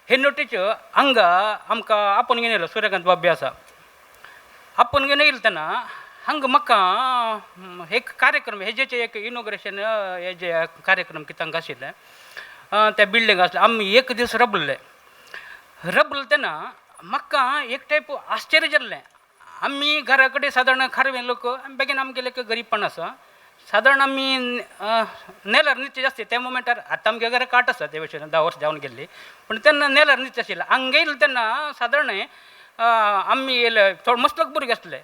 हे नोटीच हांगा आमकां आपोवन घेवन येयलो. सूर्यकांत बाब बी आसा, आपोवन घेवन येयलो तेन्ना हांगा म्हाका एक कार्यक्रम हेजेचे एक इनॉग्रेशन हेजे कार्यक्रम कितें हांगा आशिल्लें त्या बिल्डींग आसलें. आमी एक दीस रबले रबले तेन्ना म्हाका एक टायप आश्चर्य जाल्लें. आमी घरा कडेन सादारण खारवे लोक बेगीन आमगेले एक गरीबपण आसा, सादारण आमी नेल्यार न्हिदचे जास्त त्या मुमेंटार. आतां आमगे घरा काट आसा ते भशेन 10 वर्सां जावन गेल्ली, पूण तेन्ना नेल्यार न्हिदचे आशिल्लें. हांगा येयले तेन्ना सादारण आमी येयले थोडे मस्त लोक भुरगे आसले,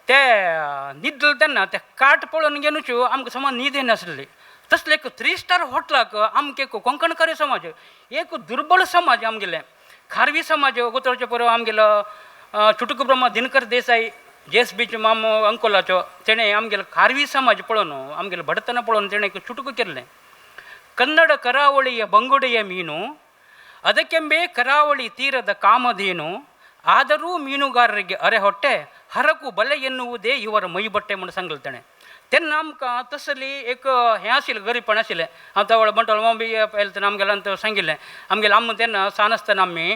ते न्हिदले तेन्ना ते काट पळोवन घेवनूच आमकां समा न्हीद येनासली. तसले एक 3 स्टार हॉटलाक आमगे कोंकणकारी समाज एक दुर्बळ समाज आमगेले खारवी समाज गोतोळचे परो आमगेलो चुटुक ब्रह्मा दिनकर देसाई जेस बीच मामो अंकोलाचो तेणें आमगेलो खारवी समाज पळोवन आमगेलो भडतना पळोवन तेणें एक चुटुकू केल्लें. ಕನ್ನಡ ಕರಾವಳಿಯ ಬಂಗುಡೆಯ ಮೀನು, ಅದಕ್ಕೆಂಬೇ ಕರಾವಳಿ ತೀರದ ಕಾಮಧೇನು, ಆದರೂ ಮೀನುಗಾರರಿಗೆ ಅರೆ ಹೊಟ್ಟೆ, ಹರಕು ಬಲೆ ಎನ್ನುವುದೇ ಇವರ ಮೈಬಟ್ಟೆ म्हूण सांगलें तेणें. तेन्ना आमकां तसली एक हें आशिल्लें गरीबपण आशिल्लें. हांव तवळ बंटवाळ मामा बी येयले तेन्ना आमगेल्यान सांगिल्लें आमगेले आम तेन्ना सान आसतना आमी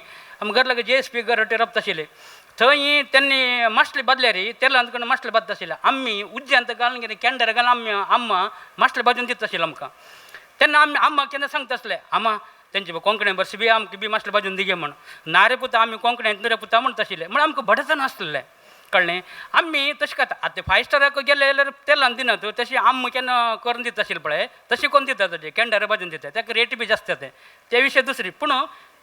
आमकां घर लागीं जे एस पी घर रबता आशिल्ली, थंय तेन्नी मासली बादल्यार तेलांत करून मासली बादता आशिल्ले. आमी उज्यांत घालून कितें कॅन्डर घालून आमी आम्मा मासली बाजून दिता आशिल्ले आमकां. तेन्ना आमी आम्मा केन्ना सांगता आसले, आमा तेंचे कोंकणी बस बी आमकां बी मासली बाजून दिगे म्हण. ना रे पुता आमी कोंकणी रे पुता म्हणटा आशिल्ले. म्हण आमकां भडतन आसलें कळ्ळें. आमी तशें खाता आतां 5 स्टाराक गेले जाल्यार तेलान दिनात, तशें आम केन्ना करून दिता आशिल्लें पळय तशें कोन्न दिता, तशें कॅन्डरा बाजून दिता, ताका रेट बी जास्त जाता ते विशय दुसरी. पूण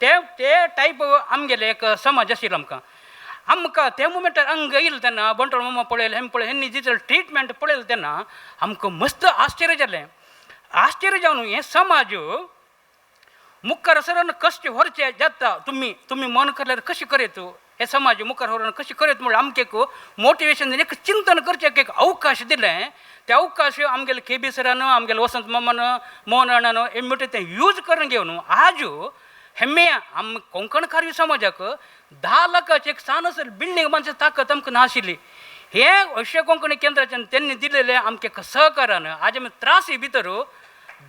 ते ते टायप आमगेले एक समाज आशिल्लो आमकां. आमकां ते मुमेंटार हांगा येयले तेन्ना बंटवाळ मामा पळयलें, हें पळयलें, हेंनी जितलें ट्रिटमेंट पळयलें तेन्ना आमकां मस्त आश्चर्य जालें. आश्चर्य जावन हें समाज मुखार सरून कश्ट व्हरचें जाता, तुमी तुमी मन करल्यार कशें करीत, हे समाज मुखार व्हरून कशें करीत म्हणल्यार आमकां एक मोटिवेशन एक चिंतन करचें एक अवकाश दिलें. ते अवकाश आमगेले के बी सरान, आमगेले वसंत मामान, मोहन अण्णान हे म्हणटा तें यूज करून घेवन आज हेम्मे आम कोंकण खारवी समाजाक 10 लाखाचें एक सान आसलें बिल्डींग बांदची ताकद आमकां नाशिल्ली. हे विश्व कोंकणी केंद्राच्यान तेन्ना दिलेलें आमकां एक सहकारान आज आमी त्रासी भितर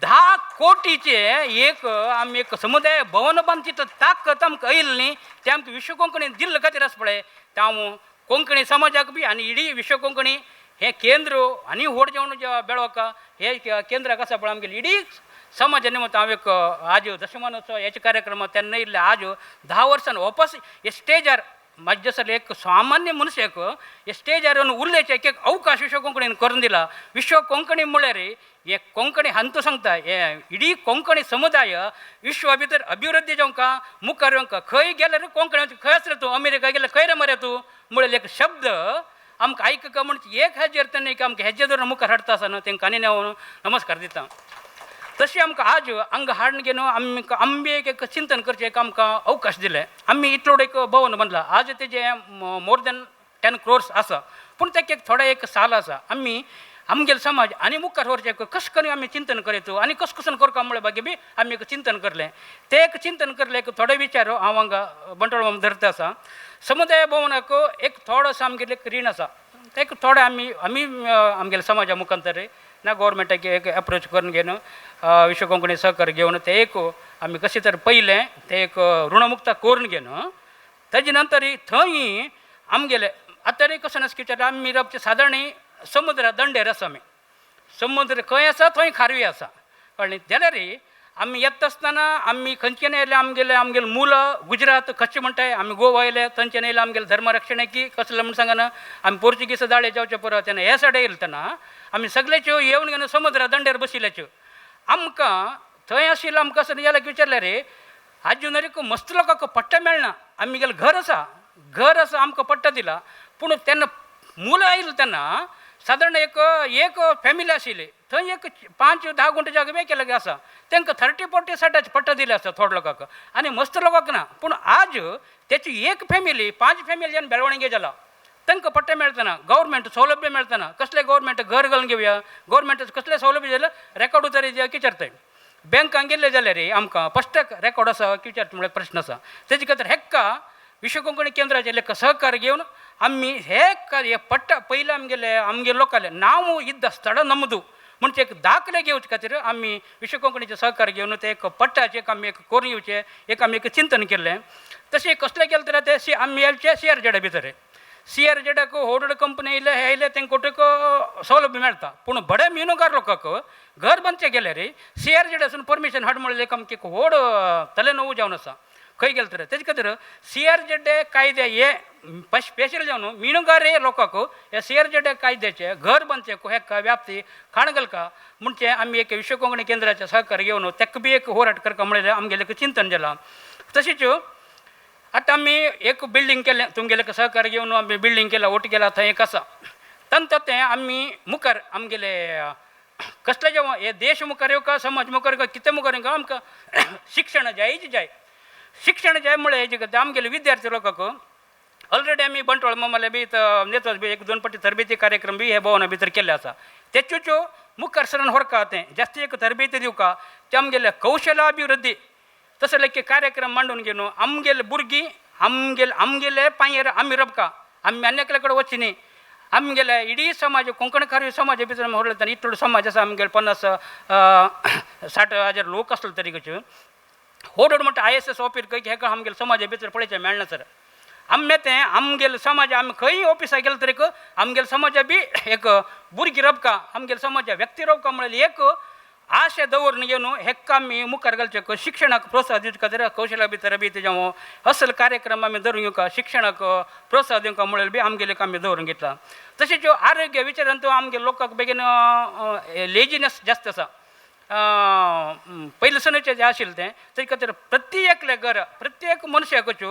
10 कोटीचे एक आमी एक समुदाय भवन बांदची ताकद आमकां आयली न्ही, तें आमकां विश्व कोंकणी दिल्ले खातीर आसा पळय. तें हांव कोंकणी समाजाक बी आनी इडी विश्व कोंकणी हें केंद्र आनी व्हड जेवण बेळोका हे केंद्राक आसा पळय आमगेले इडी समाजा निमतान हांव एक आज दशमानोत्सव हेचे कार्यक्रम तेन्ना इल्ले आज 10 वर्सां वापस हे स्टेजार म्हाजे सर एक सामान्य मनशाक हे स्टेजार येवन उलोवचें एक अवकाश विश्व कोंकणीन करून दिला. विश्व कोंकणी म्हळ्यार हे कोंकणी हांतू सांगता हे इडी कोंकणी समुदाय विश्वा भितर अभिवृद्धी जावंक मुखार येवंक खंय गेल्यार कोंकणी खंय आसले तूं अमेरिका गेल्यार खंय रे मरे तूं म्हळ्यार एक शब्द आमकां आयकूंक म्हणजे एक हेजेर तेन्ना एक आमकां हेजे धरून मुखार हाडटा आसा न्हू तेंकां आनी हांव नमस्कार दिता. तशें आमकां आज हांगा हाडून घेवन आमकां आमी एक चिंतन करचें एक आमकां अवकाश दिलें. आमी इतलो एक भवन बांदला आज तेजें मोर दॅन 10 क्रोर्स आसा, पूण तेका एक थोडो एक साल आसा. आमी आमगेलो समाज आनी मुखार व्हरचें कशें करून आमी चिंतन करीत आनी कशें कसून करता म्हळ्या बागे बी आमी एक चिंतन करलें. तें एक चिंतन करलें एक थोडे विचार हांव हांगा बंटवाळ मामा धरता आसा. समुदाय भवनाक एक थोडोसो आमगेलें एक रीण आसा, तें एक थोडें आमी आमी आमगेल्या समाजा मुखांतर ना गोवोरमेंटाक एक एप्रोच करून घेवन विश्व कोंकणी सहकार घेवन तें एक आमी कशें तर पयलें तें एक ऋणमुक्त करून घेवन तेजे नंतर थंय आमगेले आतां तरी कशें नासता कित्याक आमी रावचे सादारण समुद्रा दंडेर आसा. आमी समुद्र खंय आसा थंय खारवी आसा, कळ्ळें. जाल्यार आमी येता आसतना आमी खंयच्यान येयले आमगेले आमगेले मुलं गुजरात कच्छ म्हणटाय आमी गोवा येयले थंयच्यान येयले आमगेले धर्मरक्षण की कसलें म्हण सांगना आमी पोर्चुगीज दाळे जावचे परत तेन्ना हे साडे येयले तेन्ना आमी सगळ्याच्यो येवन घेवन समुद्रा दंड्यार बशिल्ल्याच्यो आमकां थंय आशिल्लो आमकां असो गेल्याक विचारलें रे आजून मस्त लोकांक पट्टा मेळना आमगेलें घर आसा घर आसा आमकां पट्टा दिला पूण तेन्ना मुलं आयलें तेन्ना सादारण एक एक फॅमिली आशिल्ली थंय एक 5-10 गुंठ जागो मेकले आसा तांकां 30-40 साठाचे पट्टा दिले आसा थोडे लोकांक आनी मस्त लोकांक ना पूण आज तेची एक फॅमिली 5 फॅमिली आनी बेळवणगे जाला तांकां पट्टा मेळतना गव्हर्मेंट सौलभ्य मेळतना कसलें गव्हर्मेंट घर घालून घेवया गव्हर्मेंट कसलें सौलभ्य जाल्यार रेकॉर्ड उतारी विचारताय बँकान गेल्ले जाल्यार रे आमकां फस्ट रेकॉर्ड आसा विचारता म्हळ्यार प्रश्न आसा तेजे खातीर हेक्का विश्व कोंकणी केंद्राचे लेख सहकार घेवन आमी हे कार्य पट्टा पयलें आमगेले आमगे लोकाले नांव इद्द स्थळ नमदू म्हणजे एक दाखले घेवचे खातीर आमी विश्व कोंकणीचे सहकार घेवन ते एक पट्टाचे एक आमी एक करून येवचें एक आमी एक चिंतन केल्लें. तशें कसलें केलें तर ते सी आमी येवचे सी आर जेडा भितर सी आर जेडाक व्हड कंपनी येयले हे येयले तांकां कोटेक सौलभ्य मेळटा पूण बडे मिनुगार लोकांक घर बांदचें गेल्यार सी आर जेडासून परमिशन हाड म्हणलें एक आमकां एक व्हड तलेनोव जावन आसा खंय गेले तर तेजे खातीर सी आर जेड कायदे हे स्पेशल जावन मिनुगार लोकांक हे सी आर जेड कायद्याचे घर बांदचे हेका व्याप्ती खाणगलका म्हणजे आमी एक विश्व कोंकणी केंद्राचे सहकार घेवन तेका बी एक होराट करका म्हणलें आमगेलें एक चिंतन जालां. तशेंच आतां आमी एक बिल्डींग केलें तुमगेलें सहकार घेवन आमी बिल्डींग केलां ओट केला थंय एक आसा तंत तें आमी मुखार आमगेले कसलें जेवण हे देश मुखार येवका समाज मुखार येवका कितें मुखार येवका आमकां शिक्षण जायच जाय शिक्षण जाय म्हळ्यार हेजे खातीर आमगेले विद्यार्थी लोकांक ऑलरेडी आमी बंटवाळ मामाले बी नेतोस बी 1-2 पट्टी तरबेती कार्यक्रम बी हे भवना भितर केल्ले आसा तेच्यो मुखार सरून व्हरका तें जास्ती एक तरबेती दिवका ते आमगेले कौशलाभिवृद्धी तसो लेगीत कार्यक्रम मांडून घेवन आमगेले भुरगीं आमगेले आमगेले पांयेर आमी रबका आमी आनी एकल्या कडेन वचची न्ही आमगेले इडी समाज कोंकणकार समाजा भितर आमी व्हडलो इतलो समाज आसा आमगेले 50-60 हजार लोक आसलो तरी कशें व्हड व्हड म्हणटा ISS office खंय हेका आमगेले समाजा भितर पळयचें मेळना सर आमगे तें आमगेले समाज आमी खंय ऑफिसाक गेले तरी आमगेले समाजा बी एक भुरगीं रबका आमगेले समाजा व्यक्ती रबका म्हणल्यार एक आशा दवरून घेवन हेका आमी मुखार घालचें शिक्षणाक प्रोत्साहन दिवचे खातीर कौशलाभि तरबेती जावं असल कार्यक्रम आमी धरून घेवका शिक्षणाक प्रोत्साहन दिवंक म्हणल्यार बी आमगेले आमी दवरून घेतला. तशेंच आरोग्य विचारांत आमगे लोकांक बेगीन लेजीनेस जास्त आसा पयलीं सनचें जें आशिल्लें तें तेजे खातीर प्रत्येकले घर प्रत्येक मनशाकूच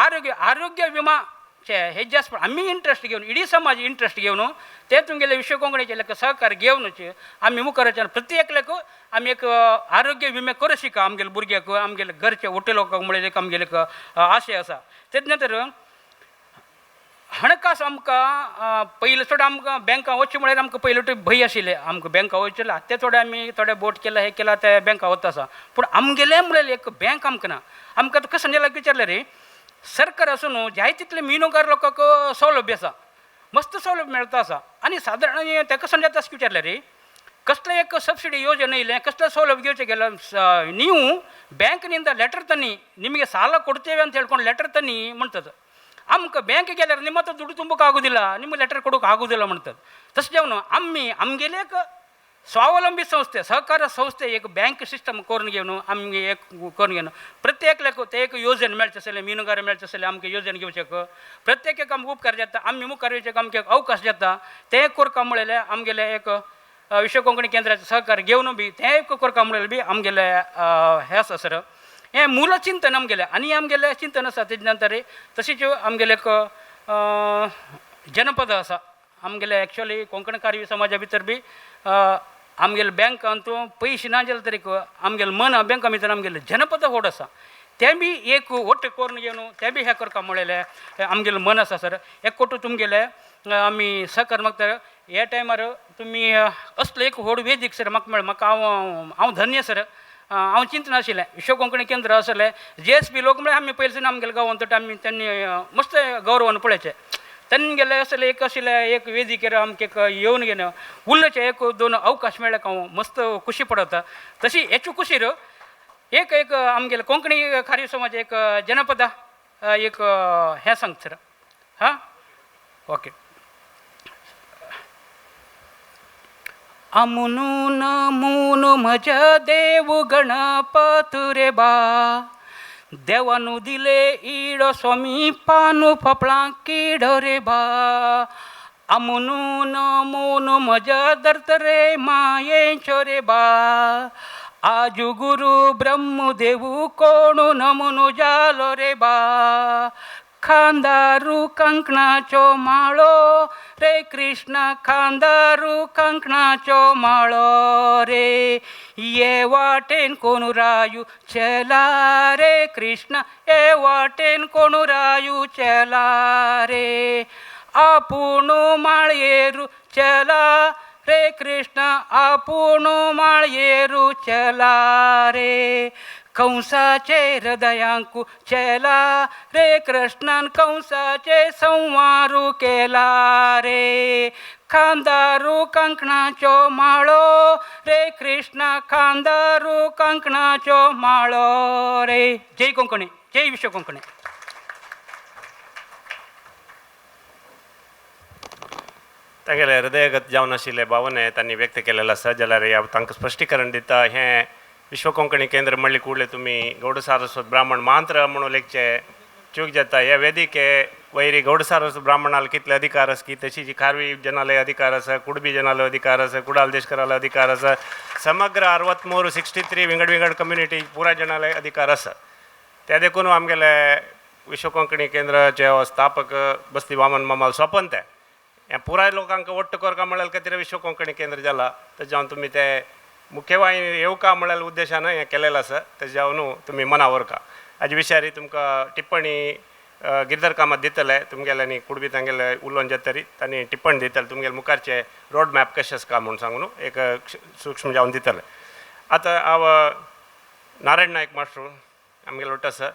आरोग्य आरोग्य विमाचे हे जास्त आमी इंट्रस्ट घेवन इडी समाज इंट्रस्ट घेवन ते तुमगेले विश्व कोंकणीचे लेख सहकार घेवनच आमी मुखार प्रत्येकल्याक आमी एक आरोग्य विमे करूं शिका आमगेले भुरग्याक आमगेले घरचे वटे लोकांक म्हणल्यार एक आमगेले एक आशय आसा. तेजे नंतर हणकास आमकां पयलीं थोडे आमकां बँकां वचचें म्हळ्यार आमकां पयलीं भंय आशिल्लें आमकां बँकां वचचें आतां थोडे आमी थोडे बोट केला हें केलां ते बँकां वता आसा पूण आमगेलें म्हळ्यार एक बँक आमकां ना आमकां आतां कशें जाल्यार विचारलें रे सरकार आसून जाय तितले मिनुगार लोकांक सौलभ्य आसा मस्त सौलभ्य मेळता आसा आनी सादारण तेका समजाता अशें विचारलें रे कसलें एक सबसिडी ಯೋಜನೆ ಇಲ್ಲ कसलें ಸೌಲಭ್ಯ घेवचें गेल्यार ನೀವು ಬ್ಯಾಂಕ್ನಿಂದ ಲೆಟರ್ ತನ್ನಿ ನಿಮಗೆ ಸಾಲ ಕೊಡ್ತೇವೆ ಅಂತ ಹೇಳ್ಕೊಂಡು ಲೆಟರ್ ತನ್ನಿ म्हणतात आमकां बँक गेल्यार ನಿಮ್ಮ ಹತ್ರ ದುಡ್ಡು ತುಂಬಕ್ಕೆ ಆಗೋದಿಲ್ಲ ನಿಮ್ಗೆ ಲೆಟರ್ ಕೊಡೋಕೆ ಆಗೋದಿಲ್ಲ म्हणतात तशें जावन आमी आमगेले एक स्वावलंबी संस्थे सहकार संस्थे एक बँक सिस्टम करून घेवन आमगे एक करून घेवन प्रत्येकल्याक ते एक योजन मेळचे आसलें मिनुगार मेळचे आसलें आमकां योजन घेवचेक प्रत्येक आमकां उपकार जाता आमी मुखार येवचेक आमकां एक अवकाश जाता तें करका म्हणलें आमगेलें एक विश्व कोंकणी केंद्राचें सहकार घेवन बी तें एक करका म्हणलें बी आमगेलें हें आसा सर हें मूल चिंतन आमगेलें आनी आमगेलें चिंतन आसा तेजे नंतर तशेंच आमगेलें एक जनपद आसा आमगेलें एक्चुअली कोंकणकारी समाजा भितर बी आमगेले बँकांत पयशे ना जाले तरी आमगेलें मन बँका भितर आमगेलें जनपद व्हड आसा तें बी एक वट्ट करून घेवन तें बी हें करका म्हणलें आमगेलें मन आसा सर एक कोटू तुमगेलें आमी सहकार मागता ह्या टायमार तुमी असलो एक व्हड वेदीक सर म्हाका मेळ्ळो म्हाका हांव हांव धन्य सर हांव चिंतनाशिल्लें विश्व कोंकणी केंद्र आसलें जे एस बी लोक म्हळ्यार आमी पयलीं आमगेले गांवांत आमी त्यांनी मस्त गौरवान पळयचें तेन्ना आसलें एक आशिल्लें एक वेदिकेर आमकां एक येवन घेवन उलोवचें एक दोन अवकाश मेळ्ळें हांव मस्त खुशी पडता तशी हेचे खुशीर एक एक आमगेले कोंकणी खारी समाज एक जनपद एक हें सांगता सर हां ओके. आमुनून मून म्हज्या देव गणपत रे बा, देवानू दिले इडो स्वामी पानू फोपळां किडो रे बा, आमुनून मून म्हज्या धर्तरे मायेचो रे बा, आजु गुरु ब्रह्म देवू कोणू नमुनु जालो रे बा, खांदारू कंकणाचो माळो रे कृष्णा, खांदारू कंकणाचो माळो रे, ये वाटेन कोणू रायू चला रे कृष्णा, ये वाटेन कोणू रायू चला रे, आपूण माळयेरू चला रे कृष्णा, आपूण माळयेरू चला रे, कंसाचे हृदयांकू चला रे कृष्णान कंसाचे संवारू केला रे, खांदारू कंकणाचो माळो रे कृष्णा, खांदारू कंकणाचो माळो रे. जय कोंकणी, जय विश्व कोंकणी. तांगेले हृदयगत जावन आशिल्ले भावने तांणी व्यक्त केलेले आसा, जाल्यार तांकां स्पश्टीकरण दिता. हें विश्व कोंकणी केंद्र म्हणले कूडले तुमी गौड सारस्वत ब्राह्मण मात्र म्हणून लेखचे चूक जाता. ह्या वेदिके वैरी गौड सारस्वत ब्राह्मणाला कितले अधिकार आसा की तशी जी खारवी जनाले अधिकार आसा, कुडबी जनाले अधिकार आसा, कुडाल देशकराले अधिकार आसा, समग्र 63 63 विंगड विंगड कम्युनिटी पुराय जनाले अधिकार आसा. त्या देखून आमगेले विश्व कोंकणी केंद्राचे स्थापक बस्ती वामन मामाल स्वपन तें हें पुराय लोकांक वट्ट करका म्हळ्यार खातीर विश्व कोंकणी केंद्र जाला. तेजें जावन तुमी ते मुख्यवाहिनी येवका म्हळ्यार उद्देशान हें केलेलें आसा, तेजें जावन तुमी मना व्हरका. हाजे विशयार तुमकां टिप्पणी गिरधर कामत दितले, तुमगेले आनी कुडबी तांगेले उलोवन जातरी तांणी टिप्पणी दितले, तुमगेले मुखारचे रोड मॅप कशें आसा म्हूण सांगून एक सूक्ष्म जावन दितले. आतां हांव नारायण नायक मास्टर आमगेलो वट्ट आसा,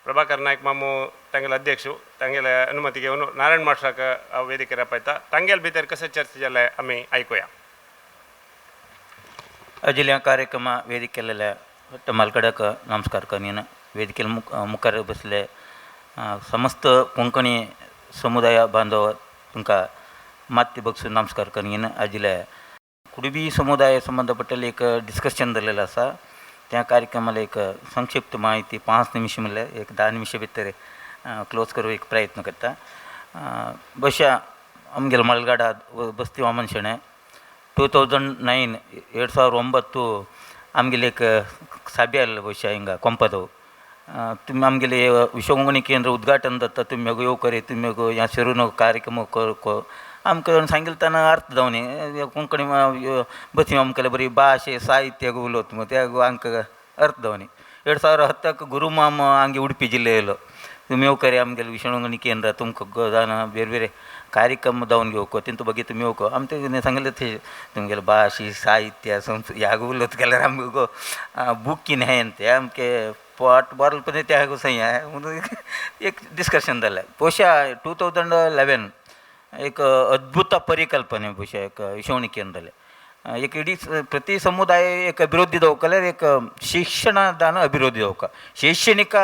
प्रभाकर नायक मामू तांगेले अध्यक्ष, तांगेले अनुमती घेवन नारायण मास्टराक हांव वेदिकेर आपयता. तांगेले भितर कशें चर्चा जालें आमी आयकुया. अजिल्या कार्यक्रम ವೇದಿಕೆಯಲ್ಲೆಲ್ಲ ಮಲ್ಕಡಕ್ಕೆ ನಮಸ್ಕಾರ ಕನೀನ. ವೇದಿಕೆಯಲ್ಲಿ ಮುಖಾರ ಬसले समस्त कोंकणी समुदाय बांधव तुमकां मात्य बगसून नमस्कार करीन. आजिले कुडबी समुदाय संबंदपट्टले एक डिस्कशन जाल्लें आसा. त्या कार्यक्रमाला एक संक्षिप्त माहिती 5 निमिष म्हणल्यार एक 10 निमिषा भितर क्लोज करूं एक प्रयत्न करता. ಬಹುಶಃ आमगेले मलगाडा बस्ती वामन शेणै 2009 2009 आमगेले एक साबे आसले ಬಹುಶಃ हिंगा कोंपादो. तुमी आमगेले विश्व कोंकणी केंद्र उद्घाटन जाता, तुमी येवं करे, तुमी ह्या शरून कार्यक्रम आमकां सांगिल्लें तेन्ना अर्थ जावनी कोंकणी बसी आमकां बरी भाशे साहित्य उलोत मग त्या आमकां अर्थ जावनी. 2010 गुरुमाम आमगे उडपी जिल्ले येयलो, तुमी येवं करे आमगेले विश्व कोंकणी केंद्र तुमकां जाणा बेरे बेरे कार्यक्रम जावन घेवको तितू बगी तुमी येवको. आमकां सांगलें थंय तुमगेले भाशे साहित्य संस्कृत ह्या उलोत गेल्यार आमकां बूक कितें हें तें आमके पोट बरें पण त्या सही म्हणून एक डिस्कशन जालें. ಬಹುಶಃ 2011 एक अद्भुत परिकल्पना ಬಹುಶಃ एक विश्व कोंकणी केंद्राले एक इडी प्रತಿ समुदाय एक अभिवृद्धी जावंक एक ಶಿಕ್ಷಣದಾನ ಅಭಿವೃದ್ಧಿ जावंक ಶೈಕ್ಷಣಿಕ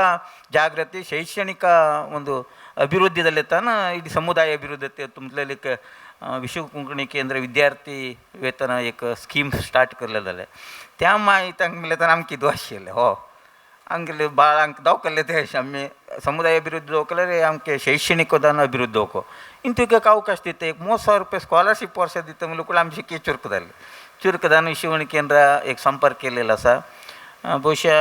ಜಾಗೃತಿ ಶೈಕ್ಷಣಿಕ ಒಂದು ಅಭಿವೃದ್ಧಿದಲ್ಲಿ ತಾನ ಇಡೀ ಸಮುದಾಯ ಅಭಿವೃದ್ಧಿ तुमतले विश्व कोंकणी केंद्र विद्यार्थी वेतन एक स्कीम स्टार्ट करले जालें. त्या मागीर तांकां म्हणलें तर आमकां कितें आशिल्लें हो आमगेले बाळांक दाखयलें तें आमी समुदाय अभिवृद्धी जावंक आमचे शैक्षणिक दान अभिवृद्धी जावंक इंतू एक अवकाश दिता एक 30,000 रुपया स्कॉलरशीप वर्सां दिता म्हणल्यार कूड आमचे की चुरक जालें. चुरक जावन विश्व कोंकणी केंद्र एक संपर्क केलेलो आसा. ಬಹುಶಃ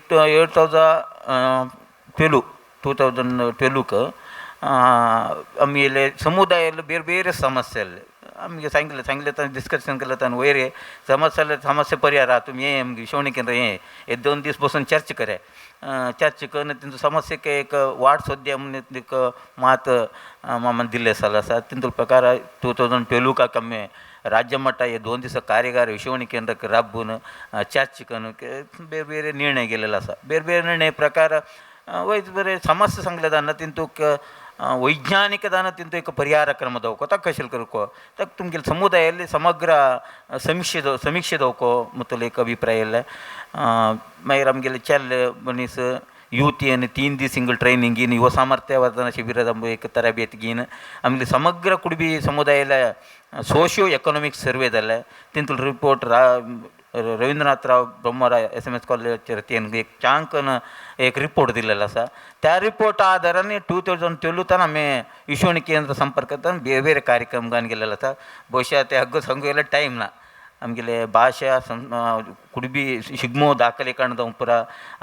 2012 2012 आमगेले समुदायाले ಬೇರೆ ಬೇರೆ ಸಮಸ್ಯೆ ಅಲ್ಲಿ आमगे सांगलें सांगलें तांणी डिस्कशन केलें तांणी वयर समस्या समस्या परिहार आहा तुमी हे आमगे विश्व कोंकणी केंद्र हे एक 2 दीस बसून चर्चा करे चर्चा करून तेंचो समस्येक एक वाट सोदया म्हणून एक मात मामान दिल्लें जालें आसा. तितूंत प्रकार 2012 आमी राज्य मट्ट हे 2 दिसा ಕಾರ್ಯಾಗಾರ विश्व कोंकणी केंद्रಕ್ಕೆ राबून चर्चा करून ಬೇರೆ ಬೇರೆ निर्णय गेलेलो आसा. ಬೇರೆ ಬೇರೆ निर्णय प्रकार वयच बरें समस्या सांगले जाणा तितूंक वैज्ञानिक ದಾನ ತಿಂತು एक ಪರಿಹಾರ ಕ್ರಮ ದವಕೋ ತಕ್ಕ ಕಶಲ್ ಕರ್ಕೋ ತಕ್ಕ ತುಮಗೆಲ್ ಸಮುದಾಯದಲ್ಲಿ ಸಮಗ್ರ ಸಮೀಕ್ಷೆ ದವಕೋ ಮತ್ತು एक ಅಭಿಪ್ರಾಯ ಇಲ್ಲ. मागीर आमगेले चेल्ले मनीस ಯುವತಿಯನ್ನು 3 ದಿವಸ ಸಿಂಗಲ್ ಟ್ರೈನಿಂಗ್ ಯುವ ಸಾಮರ್ಥ್ಯವರ್ಧನ ಶಿಬಿರದ एक ತರಬೇತಿಗೀನ ಆಮೇಲೆ ಸಮಗ್ರ ಕುಡುಬಿ ಸಮುದಾಯದ ಸೋಷಿಯೋ ಎಕನಾಮಿಕ್ ಸರ್ವೇದಲ್ಲ ತಿಂತುಲ್ ರಿಪೋರ್ಟ್ ರವೀಂದ್ರನಾಥ್ ರಾವ್ ಬ್ರಹ್ಮರ SMS college एक ಚಾಂಕನ एक रिपोर्ट दिलेला आसा. त्या रिपोर्ट आधाराने 2012 ತನ आमी विश्वणी केंद्र संपर्कांत ಬೇರೆ ಬೇರೆ ಕಾರ್ಯಕ್ರಮಗಾन गेलेलो आसा. ಬಹುಶಃ ते हग्ग सांगू गेल्यार टायम ना. आमगेले ಭಾಷಾ ಕುಡುಬಿ ಶಿಗ್ಮೋ ದಾಖಲೆ ಪುರ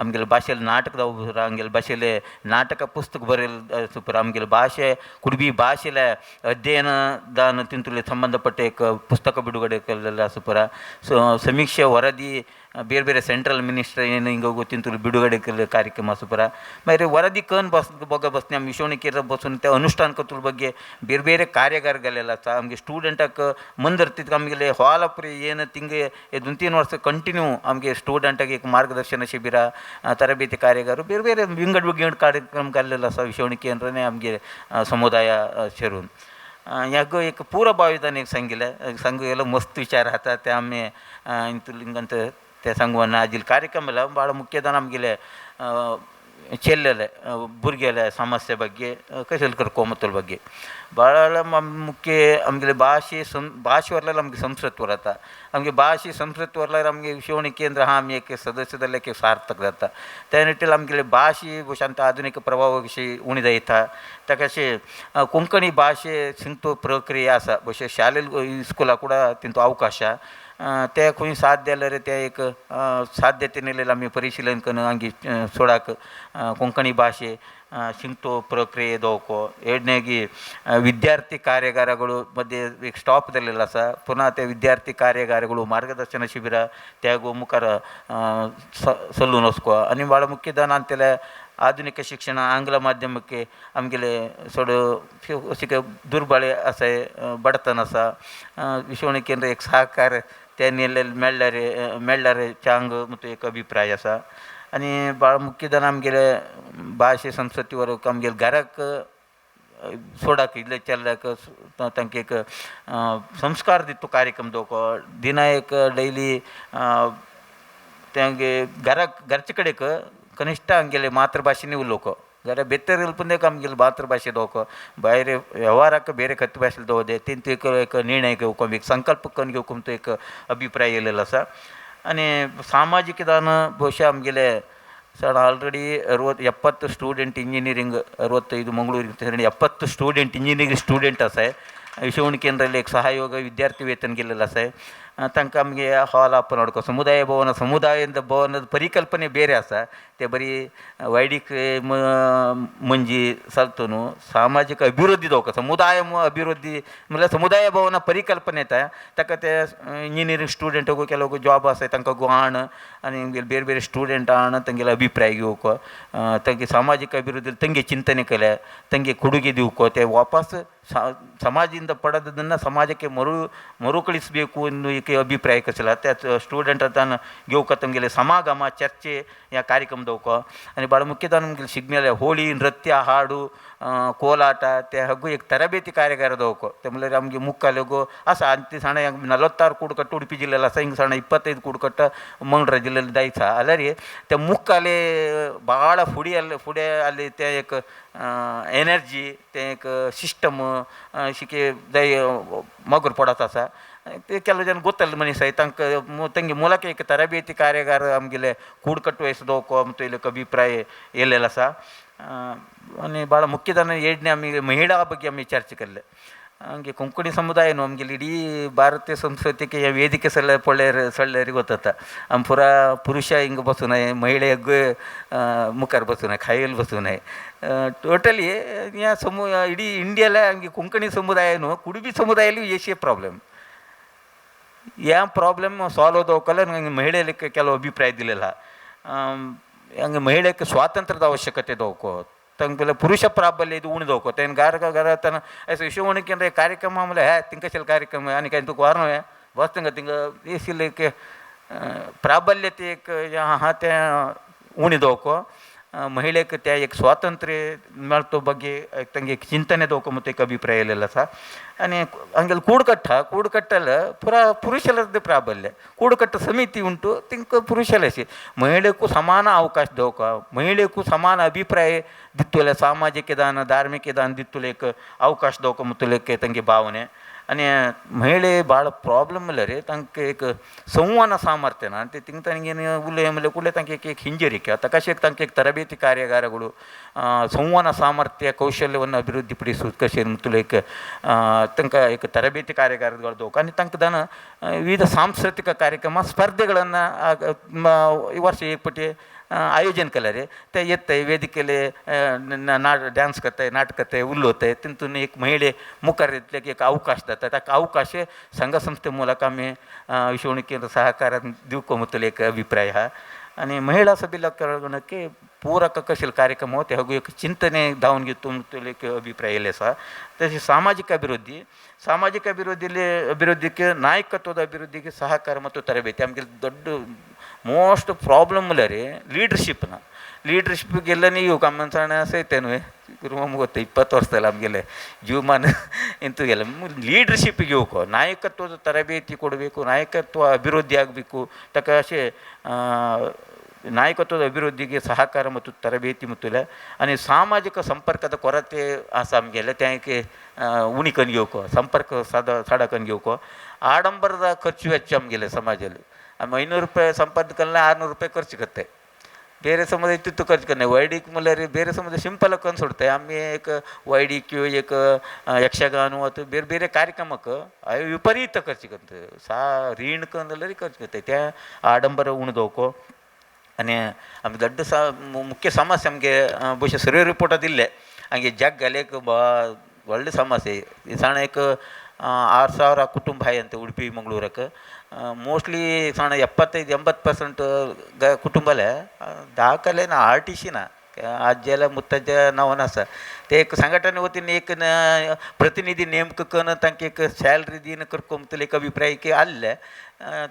ಆಮಗೆಲ್ಲ ಭಾಷೆಯಲ್ಲಿ ನಾಟಕದ ಪುರ ಆಮಗೆಲ್ಲ ಭಾಷೆಯಲ್ಲಿ ನಾಟಕ ಪುಸ್ತಕ ಬರೆಯಲ್ ಪುರ ಆಮಗೆಲ್ಲ ಭಾಷೆ ಕುಡುಬಿ ಭಾಷೆಲ ಅಧ್ಯಯನ ದಾನ ತಿಂತುಲಿ ಸಂಬಂಧಪಟ್ಟ ಏಕ ಪುಸ್ತಕ ಬಿಡುಗಡೆ ಕಲ್ಲೆಲ್ಲ ಸುಪುರ ಸೊ ಸಮೀಕ್ಷೆ ವರದಿ ಬೇರೆ ಬೇರೆ ಸೆಂಟ್ರಲ್ ಮಿನಿಸ್ಟರ್ ಏನು ಹಿಂಗೆ ತಿಂತುಲಿ ಬಿಡುಗಡೆ ಕಲ್ ಕಾರ್ಯಕ್ರಮ ಸುಪುರ ಮೇರೆ ವರದಿ ಕನ್ ಬಸ್ ಬೊಗ ಬಸ್ ನಮ್ಮ ವಿಶ್ವಣಿಕೇರ ಬಸ್ಸು ಅನುಷ್ಠಾನ ಕತ್ತುಲ ಬಗ್ಗೆ ಬೇರೆ ಬೇರೆ ಕಾರ್ಯಾಗಾರಗಳೆಲ್ಲ ಸಹ ನಮಗೆ ಸ್ಟೂಡೆಂಟಕ್ಕೆ ಮುಂದಿರ್ತಿದ್ದು ನಮಗೆ ಹಾಲಪುರಿ ಏನು ತಿಂಗೆ 2-3 ವರ್ಷ ಕಂಟಿನ್ಯೂ ನಮಗೆ ಸ್ಟೂಡೆಂಟಾಗಿ ಮಾರ್ಗದರ್ಶನ ಶಿಬಿರ ತರಬೇತಿ ಕಾರ್ಯಾಗಾರ ಬೇರೆ ಬೇರೆ ವಿಂಗಡ ವಿಂಗಡ ಕಾರ್ಯಕ್ರಮಗಳೆಲ್ಲ ಸಹ ವಿಶ್ವಣಿಕೆ ಅಂದ್ರೆ ನಮಗೆ ಸಮುದಾಯ ಸೇರು ಯಾಕೋ एक पूरा भावितान एक सांगिल्लें सांगू गेलो मस्त विचार आसा ते आमी इंतुलिंगंत ते सांगू आजिल कार्यक्रम ಎಲ್ಲ ಭಾಳ ಮುಖ್ಯದ ನಮಗೆಲ್ಲ ಚೆಲ್ಲೆಲೆ ಭುರ್ಗ್ಯಾಲೆ ಸಮಸ್ಯೆ ಬಗ್ಗೆ ಕಸಲ್ಕರ್ ಕೋಮತುಲ್ ಬಗ್ಗೆ ಭಾಳ ಮುಖ್ಯ ನಮಗೆ ಭಾಷೆ ಭಾಷೆ ವರ್ಲ ನಮಗೆ ಸಂಸ್ಕೃತ ಬರತ್ತ ನಮಗೆ ಭಾಷೆ ಸಂಸ್ಕೃತ ವರ್ಲ ನಮಗೆ ಶಿವಣಿ ಕೇಂದ್ರ ಹಾಂ ಏಕೆ ಸದಸ್ಯದಲ್ಲಕ್ಕೆ ಸಾರ್ಥಕ ದತ್ತ त्या ನಿಟ್ಟಿಲ್ ನಮಗೆ ಭಾಷೆ ಬಹುಶಃ ಆಧುನಿಕ ಪ್ರಭಾವ ಉಣಿದೈತ ತಕಶೆ ಕೊಂಕಣಿ ಭಾಷೆ ಸಿಂಗ್ತು ಪ್ರಕ್ರಿಯೆ आसा ಬಹುಶಃ ಶಾಲೆ स्कुला ಕೂಡ ತಿಂತು ಅವಕಾಶ ते खंय साध्य जाल्यार ते एक साध्यते नेलेलं आमी परिशिलन करून आमगे सोडाक कोंकणी ಭಾಷೆ ಶಿಂಗ್ತೋ ಪ್ರಕ್ರಿಯೆ ದೋಕೋ. ಎರಡನೇಗಿ ವಿದ್ಯಾರ್ಥಿ ಕಾರ್ಯಾಗಾರಗಳು ಮಧ್ಯೆ ಈಗ ಸ್ಟಾಪ್ದಲ್ಲೆಲ್ಲ ಸಹ ಪುನಃ ते ವಿದ್ಯಾರ್ಥಿ ಕಾರ್ಯಾಗಾರಗಳು ಮಾರ್ಗದರ್ಶನ ಶಿಬಿರ ತ್ಯಾಗೋ ಮುಖರ ಸಲ್ಲು ನೋಸ್ಕೋ आणि ಭಾಳ ಮುಖ್ಯದಾನ ಅಂತೆಲ್ಲ ಆಧುನಿಕ ಶಿಕ್ಷಣ ಆಂಗ್ಲ ಮಾಧ್ಯಮಕ್ಕೆ आमगेले चड अशें दुर्बळे आसाय बडतन आसा विश्वणी केंद्र एक सहकार ते मेळ्ळ्यार मेळ्ळ्यार चांग ಮತ್ತು एक अभिप्राय आसा. आनी ಭಾಳ ಮುಖ್ಯದಾನ आमगेले भाशे संस्कृती वरक आमगेले घराक सोडाक इल्ले चेल्ल्याक तांकां एक संस्कार दितो कार्यक्रम दवको दिना एक डैली तांगे घराक घरचे कडेक कनिष्ठ आमगेले मातृभाशेनी उलोवको घरा बेतर इल्पंदेक आमगेले मातृभाषे दवको भायर व्यवहाराक ಬೇರೆ ಕತ್ತು ಭಾಷೆ ದೋದೆ ತಿಂತು एक एक निर्णय घेवको एक संकल्प करून घेवको तो एक अभिप्राय येयलेलो आसा. आनी सामाजिक दान ಬಹುಶಃ आमगेले ಸರ್ ಆಲ್ರೆಡಿ 60-70 ಸ್ಟೂಡೆಂಟ್ ಇಂಜಿನಿಯರಿಂಗ್ 65 ಮಂಗಳೂರಿಗೆ 70 ಸ್ಟೂಡೆಂಟ್ ಇಂಜಿನಿಯರಿಂಗ್ ಸ್ಟೂಡೆಂಟ್ आसाय विश्वणी केंद्राले एक सहयोग विद्यार्थी ವೇತನ गेलेलो आसाय तांकां आमगे हॉल आपण ನೋಡ್ಕೊ ಸಮುದಾಯ ಭವನ ಸಮುದಾಯದ ಭವನದ ಪರಿಕಲ್ಪನೆ ಬೇರೆ ಆसा ते बरी वैदिक मंजी चलतो न्हू सामाजिक अभिवृद्धी दवका समुदाय अभिवृद्धी म्हणल्यार ಸಮುದಾಯ ಭವನ ಪರಿಕಲ್ಪನೆ येता ताका ते इंजिनियरींग स्टुडंट ಕೆಲವು ಜಾಬ್ आसा तांकां हाण आनी ಬೇರೆ ಬೇರೆ ಸ್ಟೂಡೆಂಟ್ हाण तांगेले अभिप्राय घेवको तांगे सामाजिक ಅಭಿವೃದ್ಧಿ ತಂಗೆ ಚಿಂತನೆ ಕಲೆ ತಂಗೆ ಕೊಡುಗೆ ದಿವಕೋ ते ವಾಪಸ್ ಸಮಾಜದಿಂದ ಪಡೆದದನ್ನು ಸಮಾಜಕ್ಕೆ ಮರುಕಳಿಸಬೇಕು ಎನ್ನು ಏಕೆ ಅಭಿಪ್ರಾಯ ಕಸಲ त्या स्टुडंट तान घेवका तमगेले ಸಮಾಗಮ ಚರ್ಚೆ या ಕಾರ್ಯಕ್ರಮ ದವಕೋ. आनी ಭಾಳ ಮುಖ್ಯದ ನಮಗೆ ಶಿಗ್ಮೇಲೆ ಹೋಳಿ ನೃತ್ಯ ಹಾಡು ಕೋಲಾಟ ते ಹಗ್ಗು एक ತರಬೇತಿ ಕಾರ್ಯಾಗಾರ ದವಕೋ ते म्हणल्यार आमगे मुक्कालेगो आसा आनी ती साणे 46 ಕೂಡುಕಟ್ಟು ಉಡುಪಿ ಜಿಲ್ಲೆಯಲ್ಲಿ आसा ಹಿಂಗೆ ಸಣ್ಣ 25 ಕೂಡುಕಟ್ಟು ಮಂಗಳೂರು ಜಿಲ್ಲೆಯಲ್ಲಿ दायचा जाल्यार ते मुक्काले ಭಾಳ फुडें फुडें ಅಲ್ಲಿ ते एक एनर्जी ते एक सिस्टम शिके जाय मगोर पडत आसा ते ಕೆಲವು ಜನ ಗೊತ್ತಲ್ಲ ಮನೀಷ तांकां ತಂಗಿ ಮೂಲಕ एक ತರಬೇತಿ ಕಾರ್ಯಾಗಾರ आमगेले ಕೂಡುಕಟ್ಟು ವಯಸ್ಸದೋಕೋ ಮತ್ತು ಇಲ್ಲಿ ಅಭಿಪ್ರಾಯ येयलेलो आसा. आनी ಭಾಳ ಮುಖ್ಯದಾನ ಎರಡನೇ आमी महिळा ಬಗ್ಗೆ आमी ಚರ್ಚೆ केल्ले ಹಂಗೆ ಕೊಂಕಣಿ ಸಮುದಾಯ ನಮಗೆಲ್ಲಿ ಇಡೀ ಭಾರತೀಯ ಸಂಸ್ಕೃತಿಗೆ ವೇದಿಕೆ ಸಲ್ಲ ಪೊಳ್ಳೆಯರು ಸೊಳ್ಳೆಯರಿಗೆ ಗೊತ್ತ ಆಮ್ ಪೂರಾ ಪುರುಷ ಹಿಂಗೆ ಬಸುನಾय ಮಹಿಳೆಯಗ್ ಮುಖಾರ್ ಬಸುನಾय खायल बसुनाय ಟೋಟಲಿ ह्या समु ಇಡೀ ಇಂಡಿಯಾಲ ಹಂಗೆ ಕೊಂಕಣಿ ಸಮುದಾಯನು ಕುಡುಬಿ ಸಮುದಾಯಲ್ಲಿ ಏಷ್ಯ ಪ್ರಾಬ್ಲಮ್ ಯಾ ಪ್ರಾಬ್ಲಮ್ ಸಾಲ್ವ್ ಆದವಕ್ಕಲ್ಲ ನಂಗೆ ಮಹಿಳೆಯರಿಗೆ ಕೆಲವು ಅಭಿಪ್ರಾಯ ಇದ್ದಿಲ್ಲ ಹಂಗೆ ಮಹಿಳೆಗೆ ಸ್ವಾತಂತ್ರ್ಯದ ಅವಶ್ಯಕತೆ ದೋಕೋ ತಂಗೆಲ್ಲ ಪುರುಷ ಪ್ರಾಬಲ್ಯ ಇದು ಉಣಿದೋಕೋ ತೇನು ಗಾರ ಗಾರ ತನ ವಿಶ್ವವಣಿಕೆ ಅಂದರೆ ಕಾರ್ಯಕ್ರಮ ಆಮೇಲೆ ಹೇ ತಿಂಕಶಲ್ ಕಾರ್ಯಕ್ರಮ ಅನಿಕ ಇಂತಕ್ಕೆ ವಾರನೋ ಬಸ್ ತಿಂಗ ತಿಂಗ ಏಸಿಲ್ಲಕ್ಕೆ ಪ್ರಾಬಲ್ಯತೆ ಹಾತೆ ಉಣಿದೋಕೋ. महिलेक त्या एक स्वातंत्र्य मेळतो ಬಗ್ಗೆ ತಂಗೆ ಚಿಂತನೆ ದೋಕ ಮತ್ತು एक ಅಭಿಪ್ರಾಯ ಇಲ್ಲೆಲ್ಲ ಸಹ. आणि ಹಂಗೆಲ್ಲ ಕೂಡುಕಟ್ಟ ಕೂಡುಕಟ್ಟಲ್ಲ ಪುರಾ ಪುರುಷರದ್ದು ಪ್ರಾಬಲ್ಯ. ಕೂಡುಕಟ್ಟ ಸಮಿತಿ ಉಂಟು ತಿಂಕ ಪುರುಷಲಸಿ ಮಹಿಳೆಗೂ ಸಮಾನ ಅವಕಾಶ ದೋಕ, ಮಹಿಳೆಗೂ ಸಮಾನ ಅಭಿಪ್ರಾಯ ದಿತ್ತುಲೆ, ಸಾಮಾಜಿಕ ದಾನ ಧಾರ್ಮಿಕ ದಾನ ದಿತ್ತುಲೇಕ ಅವಕಾಶ ದೋಕ ಮತ್ತು ತಂಗೆ ಭಾವನೆ. आणि ಮಹಿಳೆ ಭಾಳ ಪ್ರಾಬ್ಲಮ್ ಇಲ್ಲ ರೀ, ತಂಕ एक ಸಂವಹನ ಸಾಮರ್ಥ್ಯನ ಅಂತ ತಿಂಗ್ ತನಗೇನು ಉಲ್ಲೆ ಆಮೇಲೆ ಕೂಡಲೇ ತಂಕ एक ಹಿಂಜರಿಕೆ ತಕಶೆ ತಂಕ एक ತರಬೇತಿ ಕಾರ್ಯಾಗಾರಗಳು ಸಂವಹನ ಸಾಮರ್ಥ್ಯ ಕೌಶಲ್ಯವನ್ನು ಅಭಿವೃದ್ಧಿಪಡಿಸುವುದಕ್ಕೆ ಮತ್ತು एक ತನಕ एक ತರಬೇತಿ ಕಾರ್ಯಾಗಾರಗಳು ದೋಕ. आणि ತಂಕದಾನ ವಿವಿಧ ಸಾಂಸ್ಕೃತಿಕ ಕಾರ್ಯಕ್ರಮ ಸ್ಪರ್ಧೆಗಳನ್ನು ಈ ವರ್ಷ ಏಕಪಟಿ आयोजन केलं रे. ते येत वेदिकेले डान्स करताय, नाटक करताय, उलयताय, तितून एक महिले मुखार येतले एक अवकाश जाता. ताका अवकाश संघ संस्थे ಮೂಲಕ आमी विश्वणी केंद्र ಸಹಕಾರ दिवको म्हटले एक ಅಭಿಪ್ರಾಯ आहा. आणि महिला ಸಬಲೀಕರಣಕ್ಕೆ ಪೂರಕ कशें ಕಾರ್ಯಕ್ರಮ होते ಹಾಗೂ एक ಚಿಂತನೆ धांवन घेतो म्हटले एक ಅಭಿಪ್ರಾಯ येयल्लें आसा. तशें ಸಾಮಾಜಿಕ ಅಭಿವೃದ್ಧಿ, ಸಾಮಾಜಿಕ ಅಭಿವೃದ್ಧಿಯಲ್ಲಿ ಅಭಿವೃದ್ಧಿಗೆ ನಾಯಕತ್ವದ ಅಭಿವೃದ್ಧಿಗೆ ಸಹಕಾರ ಮತ್ತು ತರಬೇತಿ ಆಮೇಲೆ ದೊಡ್ಡ ಮೋಸ್ಟ್ ಪ್ರಾಬ್ಲಮ್ ರೀ ಲೀಡರ್ಶಿಪ್ನ. ಲೀಡರ್ಶಿಪ್ಗೆಲ್ಲ ನೀವು ಕಮ್ಮನ್ಸಣ ಸೈತೇನು ಗುರುಮಮ್ಮ ಗೊತ್ತು 20 ವರ್ಷದಲ್ಲ ನಮಗೆಲ್ಲ ಜೀವಮಾನ ಇಂಥಗೆಲ್ಲ ಲೀಡರ್ಶಿಪ್ಪಿಗೆ ಹೋಗೋ ನಾಯಕತ್ವದ ತರಬೇತಿ ಕೊಡಬೇಕು, ನಾಯಕತ್ವ ಅಭಿವೃದ್ಧಿ ಆಗಬೇಕು. ತಕಾಶೆ ನಾಯಕತ್ವದ ಅಭಿವೃದ್ಧಿಗೆ ಸಹಕಾರ ಮತ್ತು ತರಬೇತಿ ಮತ್ತು आणि ಸಾಮಾಜಿಕ ಸಂಪರ್ಕದ ಕೊರತೆ आसा आमगेले तें एक उणी करून घेवको, ಸಂಪರ್ಕ सादा करून घेवको. ಆಡಂಬರದ ಖರ್ಚು ವೆಚ್ಚ आमगेले समाजाले आमी 500 ರೂಪಾಯಿ ಸಂಪಾದಕಲ್ಲ 600 ರೂಪಾಯಿ ಖರ್ಚು करते. ಬೇರೆ ಸಮುದಾಯ ಇತ್ತಿತ್ತು ಖರ್ಚು करने वैदिक म्हणल्यार ಬೇರೆ ಸಮುದಾಯ ಸಿಂಪಲ್ ಕನ್ಸುಡ್ತೆ. आमी एक वैदिक एक ಯಕ್ಷಗಾನ ಅಥವಾ ಬೇರೆ ಬೇರೆ ಕಾರ್ಯಕ್ರಮಕ್ಕೆ ವಿಪರೀತ ಖರ್ಚು करते, सा रीण करून ಖರ್ಚು करते. त्या ಆಡಂಬರ ಉಣದೋಕೋ. आणि आमी ದೊಡ್ಡ ಸ ಮುಖ್ಯ ಸಮಸ್ಯೆ ನಮಗೆ ಬಹುಶಃ ಸರ್ವೆ ರಿಪೋರ್ಟ್ ಅದಿಲ್ಲ ಹಂಗೆ ಜಗ್ ಅಲೇಕ್ ಬಾ ಒಳ್ಳೆ ಸಮಸ್ಯೆ. ಈ ಸಣ್ಣ एक 6,000 ಕುಟುಂಬ ಅಂತ ಉಡುಪಿ ಮಂಗಳೂರಕ್ಕೆ ಮೋಸ್ಟ್ಲಿ ಸಣ್ಣ 75-80% ಕುಟುಂಬಲೆ ದಾಖಲೆ ನಾ ಆರ್ ಟಿ ಸಿನ ಅಜ್ಜೆಲ್ಲ ಮುತ್ತಜ್ಜ ನಾವು ಸರ್ ते एक संघटने वतीन एक प्रतिनिधी ನೇಮಕ करून तांकां एक सॅलरी दीन करको एक अभिप्राय की आसले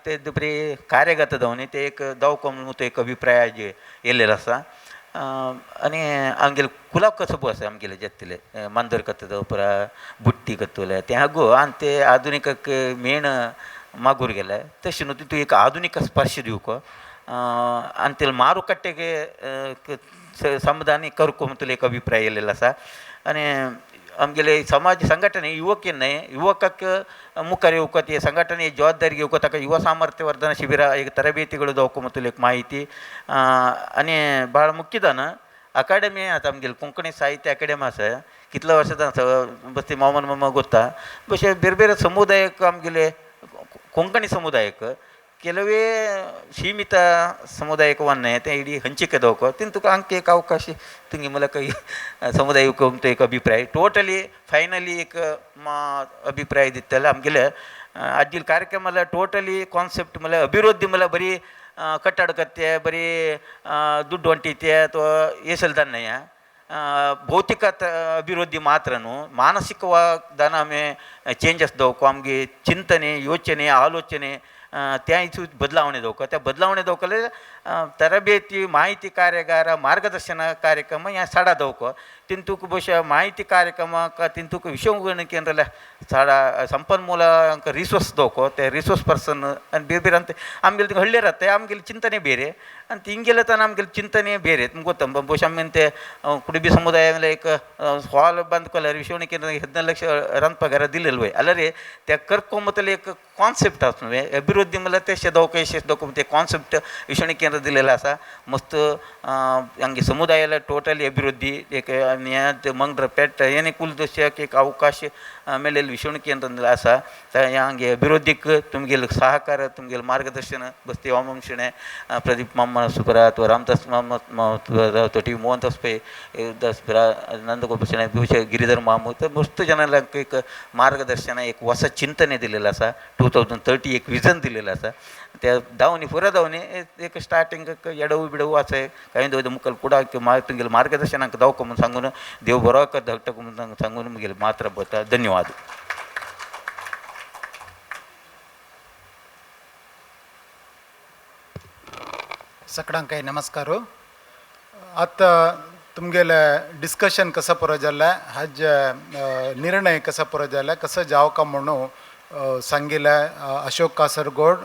ते दुसरी कार्यगत जावन ते एक दावको म्हणून एक अभिप्राय येयल्लेलो आसा. आनी आमगेले कुलाब कसबो आसा आमगेले जातले मांदर करता पुरा बुट्टी करतले ते हागो आनी ते आधुनीक मेण मागूर गेले तशें न्हू तितून एक आधुनीक स्पर्श दिवको आनी ते मारुकट्टेगे समाधानी करको म्हणटले एक अभिप्राय येयल्लेलो आसा. आनी आमगेले समाज संघटने युवक न्हय ಯುವಕಕ್ಕೆ ಮುಖಾರ ಯುವಕತಿ ಸಂಘಟನೆ ಜವಾಬ್ದಾರಿ ಯುವಕ ತಕ್ಕ ಯುವ ಸಾಮರ್ಥ್ಯ ವರ್ಧನ ಶಿಬಿರ ಈಗ ತರಬೇತಿಗಳು ದೋಕು ಮತ್ತು ಮಾಹಿತಿ आणि ಭಾಳ ಮುಖ್ಯದಾನ ಅಕಾಡೆಮಿ ಆसा आमगेली कोंकणी साहित्य अकाडेमी आसा कितल्या वर्सां आसा बस ती मामन मामा ಗೊತ್ತಾ. ಬಹುಶಃ ಬೇರೆ ಬೇರೆ ಸಮುದಾಯಕ್ಕೆ ಆಮಗೇಲೆ ಕೊಂಕಣಿ ಸಮುದಾಯಕ್ಕೆ ಕೆಲವೇ ಸೀಮಿತ ಸಮುದಾಯಕವನ್ನೇ ते ಇಡೀ ಹಂಚಿಕೆ ದೋಕ ತಿಂತುಕ ಅಂಕೆ एक ಅವಕಾಶ तुंगे ಮೂಲಕ ಸಮುದಾಯಕ್ಕೆ एक ಅಭಿಪ್ರಾಯ ಟೋಟಲಿ ಫೈನಲಿ एक मा ಅಭಿಪ್ರಾಯ दिತ್ತಲ್ಲ आमगेले ಅಜ್ಜಿಲ್ ಕಾರ್ಯಕ್ರಮ ಎಲ್ಲ ಟೋಟಲಿ ಕಾನ್ಸೆಪ್ಟ್ ಮೇಲೆ ಅಭಿವೃದ್ಧಿ ಮೇಲೆ ಬರೀ ಕಟ್ಟಾಡಕತ್ತೆ ಬರೀ ದುಡ್ಡು ಹೊಂಟೈತೆ ಅಥವಾ ಏಸಲ್ದನ್ನಯ್ಯ ಭೌತಿಕ ಅಭಿವೃದ್ಧಿ ಮಾತ್ರನು ಮಾನಸಿಕವಾದ ಆಮೆ ಚೇಂಜಸ್ ದೋಕು ಆಮ್ಗೆ ಚಿಂತನೆ ಯೋಚನೆ ಆಲೋಚನೆ त्या हितून ಬದಲಾವಣೆ ದೋಕ त्या ಬದಲಾವಣೆ ದೋಕಲೆ ತರಬೇತಿ ಮಾಹಿತಿ ಕಾರ್ಯಾಗಾರ ಮಾರ್ಗದರ್ಶನ ಕಾರ್ಯಕ್ರಮ या साडा ದೋಕ ತಿಂತುಕು ಬಹುಶಃ ಮಾಹಿತಿ ಕಾರ್ಯಕ್ರಮ ತಿಂತುಕು ವಿಶ್ವಗಣ ಕೇಂದ್ರಲ್ಲ ಸಾಡ ಸಂಪನ್ಮೂಲ ಅಂಕ ರಿಸೋರ್ಸ್ ದೋಕೋ ते ರಿಸೋರ್ಸ್ ಪರ್ಸನ್ आणि ಬೇರೆ ಬೇರೆ ಅಂತ ಆಮ್ಗೆಲ್ ಹಳ್ಳಿರತ್ತೆ ಆಮ್ಗೆಲ್ ಚಿಂತನೆ ಬೇರೆ ಅಂತ ಹಿಂಗೆಲ್ಲ ತಾನು ಆಮ್ಗೆಲ್ ಚಿಂತನೆ ಬೇರೆ ನಿಮ್ಗೆ ಗೊತ್ತ ಬಹುಶಃ ಆಮೇಲೆ ಕುಡುಬಿ ಸಮುದಾಯ ಮೇಲೆ एक ಹಾಲ್ ಬಂದ್ ಕೊಲ್ಲ ವಿಶ್ವಗಣ ಕೇಂದ್ರ 14 ಲಕ್ಷ ರನ್ ಪಗಾರ ದಿಲ್ಲಲ್ವೇ ಅಲ್ಲ ರೀ त्या करकोमतले एक कॉन्सेप्ट आसा न्हय अभिवृद्धी म्हणल्यार ते शेदोवक शेदोवक ते कॉन्सेप्ट विश्वणी केंद्र दिलेलं आसा मस्त आमगे समुदायाला टोटली अभिवृद्धी एक मंगड्र पेट ಏನೇ कुलदशाक एक ಅವಕಾಶ मेळ्ळेलें विश्वणी केंद्र आसा आमगे अभिवृद्धीक तुमगेले ಸಹಕಾರ तुमगेले मार्गदर्शन बस्ती वामन शेणै प्रदीप मामा सुपरा ಅಥವಾ ರಾಮದಾಸ್ ಮಾಮ ಅಥವಾ ಟಿ ಮೋಹನ್ ದಾಸ್ ಪೈ ದಾಸ್ ಪರ ನಂದಗೋಪಾಲ್ ಶೆಣೈ ಬಹುಶಃ ಗಿರಿಧರ್ ಮಾಮು ಮಸ್ತ್ ಜನ एक मार्गदर्शन एक ಹೊಸ ಚಿಂತನೆ दिलेलं आसा 2030 एक विजन दिलेलं आसा त्या दावणी पुरा दावणी एक स्टार्टिंग ಎಡವು ಬಿಡವು आसा कांय दवरता मुखार ಕೂಡ तुमगेले मार्गदर्शनाक दावको म्हणून सांगून देव बरो धाडटा म्हणून सांगून मुगेले मात्र बता धन्यवाद. सकडांकाय नमस्कार. आतां तुमगेले डिस्कशन कसो पुरो जालें, हाजे निर्णय कसो पुरो जाले, कसो जावका म्हणून सांगिल्लें अशोक कासरगोड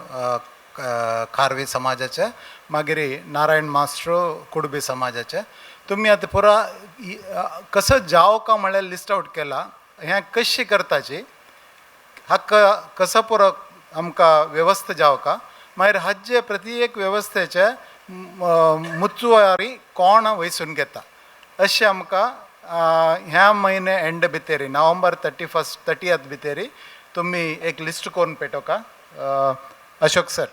खारवी समाजाचे, मागीर नारायण मास्ट्रो कुडबी समाजाचे. तुमी आतां पुरा कसो जावका म्हळ्यार लिस्ट आवट केला, हें कशी करताची हाका कसो पुरो आमकां वेवस्था जावका, मागीर हाजे प्रति एक वेवस्थेचे मुचुवारी कोण वयसून घेता अशें आमकां ह्या म्हयने एंड भितरी नोव्हेंबर 31 30 भितरी तुमी एक लिस्ट करून पेटोवका अशोक सर,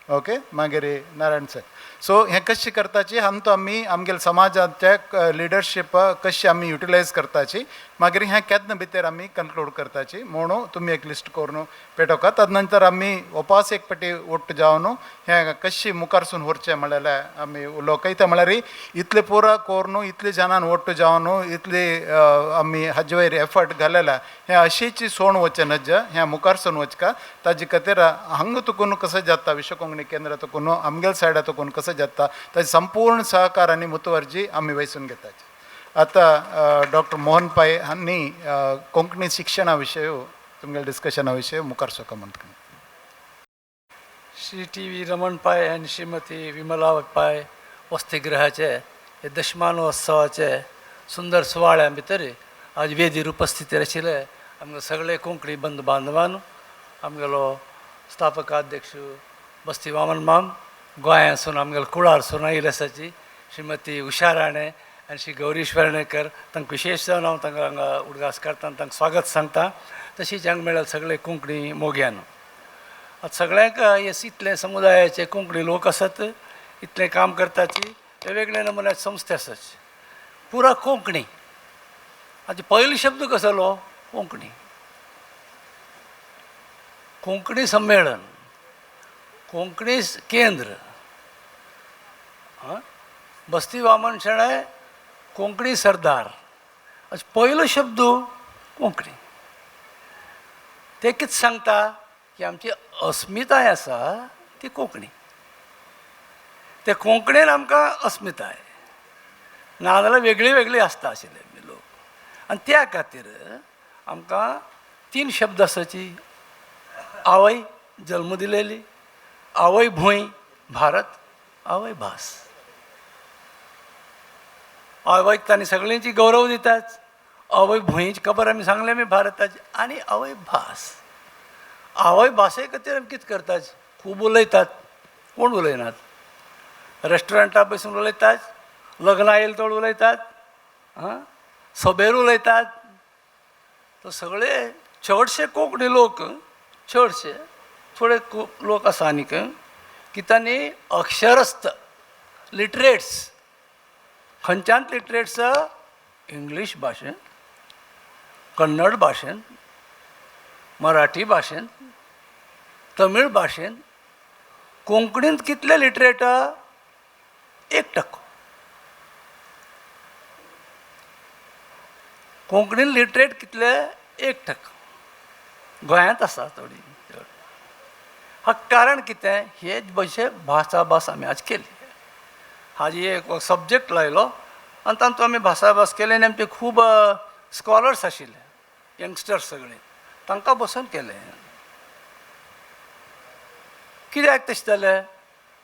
ओके, मागीर नारायण सर. सो हें कशें करताची आमतो आमी आमगेले समाजाचे लिडरशीप कशें आमी युटिलायज करताची, मागीर हें केन्ना भितर आमी कन्क्लूड करताची म्हणून तुमी एक लिस्ट करून पेटोवका. तद नंतर आमी ओपास एक पटी ओट्ट जावन हें कशें मुखारसून व्हरचें म्हणल्यार आमी उलोवका. इतें म्हळ्यार इतले पुरा करून इतले जाणान ओट्ट जावन इतली आमी हाजे वयर एफर्ट घालेला हें अशीच सोण वचचें नज्ज, हें मुखारसून वचका. ताजे खातीर हांगा तुकून कसो जाता विश्व कोंकणी केंद्र तुकून आमगेले सायडा तुकून कसो जाता ताजे संपूर्ण सहकार आनी मुतवर्जी आमी वयसून घेताचे. आतां डॉक्टर मोहन पै हांणी कोंकणी शिक्षणा विशय तुमगेले डिस्कशना विशय मुखार सोका म्हणटा. श्री टी व्ही रमण पाय आनी श्रीमती विमला पाय वसतीगृहाचे हे दशमानोत्सवाचे सुंदर सुवाळ्या भितर आज वेदीर उपस्थित आशिल्ले आमगे सगळे कोंकणी बंधू बांधवान, आमगेलो स्थापकाध्यक्ष बस्ती वामन माम, गोंयांसून आमगेलो कुळारसून आयिल्ले आसाची श्रीमती उषा राणे आनी श्री गौरीश वेर्णेकर, तांकां विशेश जावन हांव तांकां हांगा उडगास करता आनी तांकां स्वागत सांगता. तशीच हांगा मेळ्ळें सगळे कोंकणी मोग्यान. आतां सगळ्यांक हे इतले समुदायाचे कोंकणी लोक आसात, इतलें काम करताची वेगवेगळे नमुन्याचे संस्थे आसात. पुरा कोंकणी आतां पयलो शब्द कसलो कोंकणी, कोंकणी संमेळन, कोंकणी केंद्र, बस्ती वामन शेणै कोंकणी सरदार, अशें पयलो शब्द कोंकणी. ते कितें सांगता की आमची अस्मिताय आसा ती कोंकणी, ते कोंकणीन आमकां अस्मिताय, नाजाल्यार वेगळी वेगळी आसता आशिल्ले लोक. आनी त्या खातीर आमकां तीन शब्द आसाची, आवय जल्म दिलेली, आवय भूंय भारत, आवय भास. आवयक तांणी सगळ्यांची गौरव दितात, आवय भुंयेची खबर आमी सांगलें आमी भारताची, आनी आवय भास. आवय भाशे खातीर आमी कितें करतात, खूब उलयतात, कोण उलयनात, रेस्टॉरंटां बसून उलयतात, लग्नां येयले तोड उलयतात, आं सभेर उलयतात. तो सगळे चडशे कोंकणी लोक, चडशे थोडे लोक आसा आनीक की तांणी अक्षरस्थ लिटरेट्स, खंयच्यान लिटरेट्स, इंग्लीश भाशेन, कन्नड भाशेन, मराठी भाशेन, तमीळ भाशेन. कोंकणींत कितले लिटरेट? 1%. कोंकणीन लिटरेट कितले? 1%. गोंयांत आसा थोडी. हा कारण कितें, हे भशे भासाभास आमी आज केली. हाजी एक सब्जेक्ट लायलो आनी तातूंत आमी भासाभास केली आनी आमचे खूब स्कॉलर्स आशिल्ले, यंगस्टर्स सगळे, तांकां बसून केलें. कित्याक तशें जालें?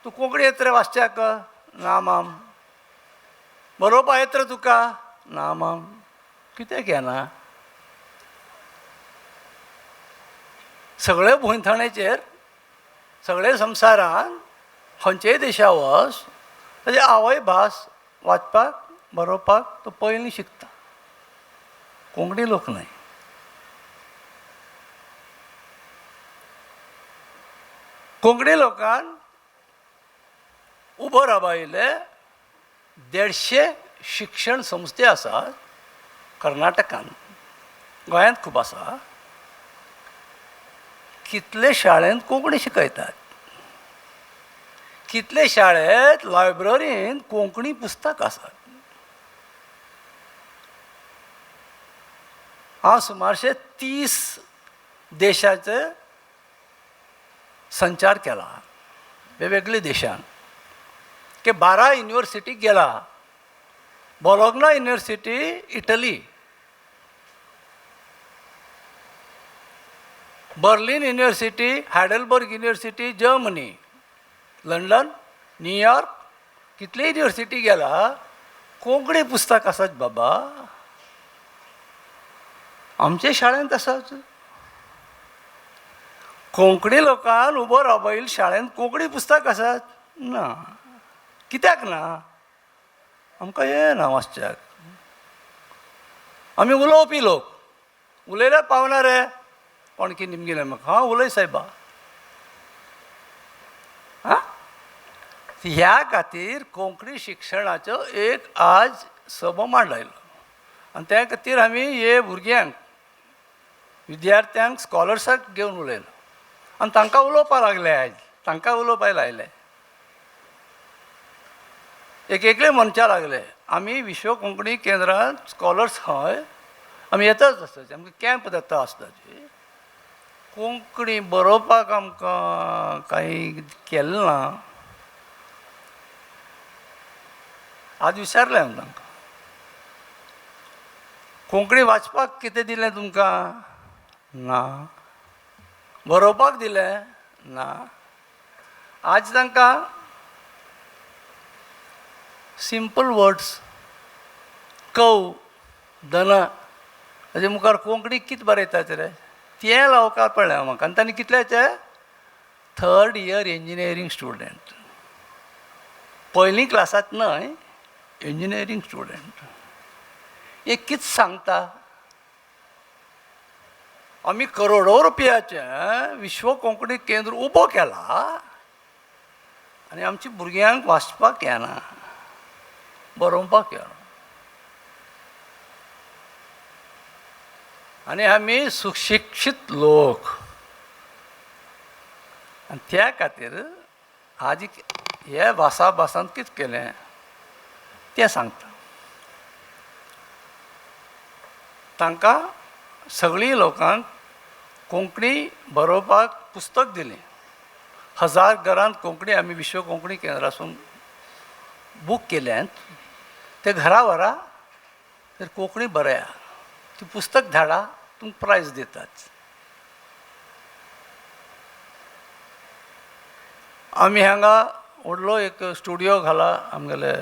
तूं कोंकणी येता रे वाचच्याक? ना माम. बरोवपा येता रे तुका? ना माम. कित्याक येना? सगळे भुंयथाणेचेर, सगळे संवसारान, खंयचेय देशा वच, ताजी आवय भास वाचपाक बरोवपाक तो पयलीं शिकता, कोंकणी लोक न्हय. कोंकणी लोकान उबो राबायले 150 शिक्षण संस्थे आसात कर्नाटकान, गोंयांत खूब आसा. कितले शाळेंत कोंकणी शिकयतात, कितले शाळेंत लायब्ररींत कोंकणी पुस्तक आसात. हांव सुमारशे 30 देशाचे संचार केला, वेगवेगळे देशान, की 12 युनिवर्सिटीक गेला. Bologna university Italy, Berlin university, Heidelberg university Germany, London, New York, कितले युनिवर्सिटी गेला कोंकणी पुस्तक आसात बाबा. आमचे शाळेंत आसात. कोंकणी लोकान उबो राबयल शाळेंत कोंकणी पुस्तक आसात ना. कित्याक ना? आमकां येना वाचच्याक. आमी उलोवपी लोक, उलयल्यार पावना रे. कोण की निमगिलें म्हाका, हां उलय सायबा. आं, ह्या खातीर कोंकणी शिक्षणाचो एक आज सभा मांड आयलो आनी त्या खातीर आमी हे भुरग्यांक विद्यार्थ्यांक स्कॉलर्साक घेवन उलयलो आनी तांकां उलोवपाक लागले. आयज तांकां उलोवपाक लायले. एक एकले म्हणच्या लागले आमी विश्व कोंकणी केंद्रांत स्कॉलर्स हय आमी येताच आसता, आमकां कॅम्प जाता आसता. कोंकणी बरोवपाक आमकां कांय केलें ना. आज विचारलें हांवें तांकां, कोंकणी वाचपाक कितें दिलें तुमकां? ना. बरोवपाक दिलें? ना. आज तांकां सिंपल वर्ड्स कव दना हाजे मुखार कोंकणी कितें बरयतात रे तें लावपाक पडलें म्हाका. आनी तांणी कितल्याचे थर्ड इयर इंजिनियरींग स्टुडंट, पयलीं क्लासांत न्हय, इंजिनियरींग स्टुडंट. एक कितें सांगता, आमी करोडो रुपयाचें विश्व कोंकणी केंद्र उबो केला आनी आमच्या भुरग्यांक वाचपाक येना, बरोवपाक येना. आनी आमी सुशिक्षीत लोक. आनी त्या खातीर आज हे भासा भासान कितें केलें तें सांगता. तांकां सगळीं लोकांक कोंकणी बरोवपाक पुस्तक दिलें. 1000 घरांत कोंकणी आमी विश्व कोंकणी केंद्रासून बूक केल्यात. ते घरा व्हरा तर कोंकणी बरया, ती पुस्तक धाडा, तुमकां प्रायज दितात. आमी हांगा व्हडलो एक स्टुडियो घाला आमगेले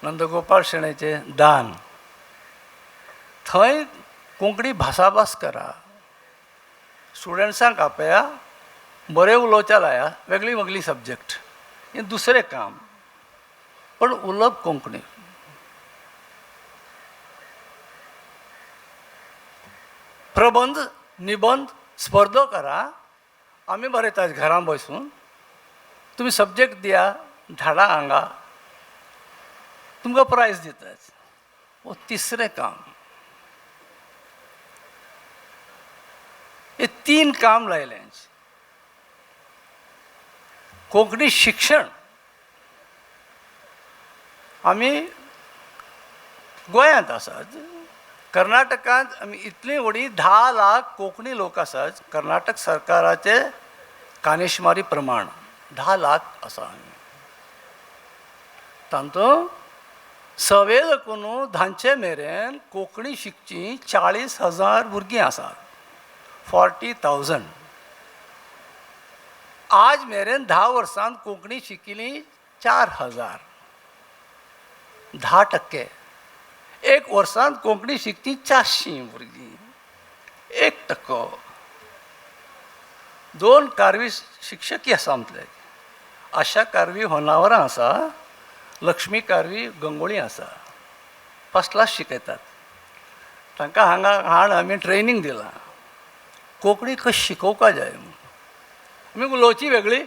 नंदगोपाळ शेणेचें दान. थंय कोंकणी भासाभास करा, स्टुडंट्सांक आपया, बरें उलोवच्या लाया, वेगळी वेगळी सब्जॅक्ट हें दुसरें काम, पण उलोवप कोंकणी. प्रबंध निबंद स्पर्धो करा, आमी बरयतात घरां बसून, तुमी सब्जॅक्ट दिया धाडा हांगा, तुमकां प्रायज दितात. हो तिसरें काम. हे 3 काम लायलें. कोंकणी शिक्षण आमी गोंयांत आसात, कर्नाटकांत आमी इतली व्हडली 10 लाख कोंकणी लोक आसात. कर्नाटक सरकाराचे कानेशमारी प्रमाण 10 लाख आसा. आमी तांतूत सवे देखून 10 मेरेन कोंकणी शिकची 40,000 भुरगीं आसात, 40,000. आज मेरेन 10 वर्सांत कोंकणी शिकिल्ली 4,000, 10%. एक वर्सांत कोंकणी शिकती 400 भुरगीं, 1%. 2 कारवी शिक्षकी आसा आमतले, आशा कारवी होनावरां आसा, लक्ष्मी कारवी गंगोळी आसा. फर्स्ट क्लास शिकयतात तांकां. हांगा हाड आमी ट्रेनींग दिलां कोंकणी कशी शिकोवपाक जाय म्हूण. आमी उलोवची वेगळी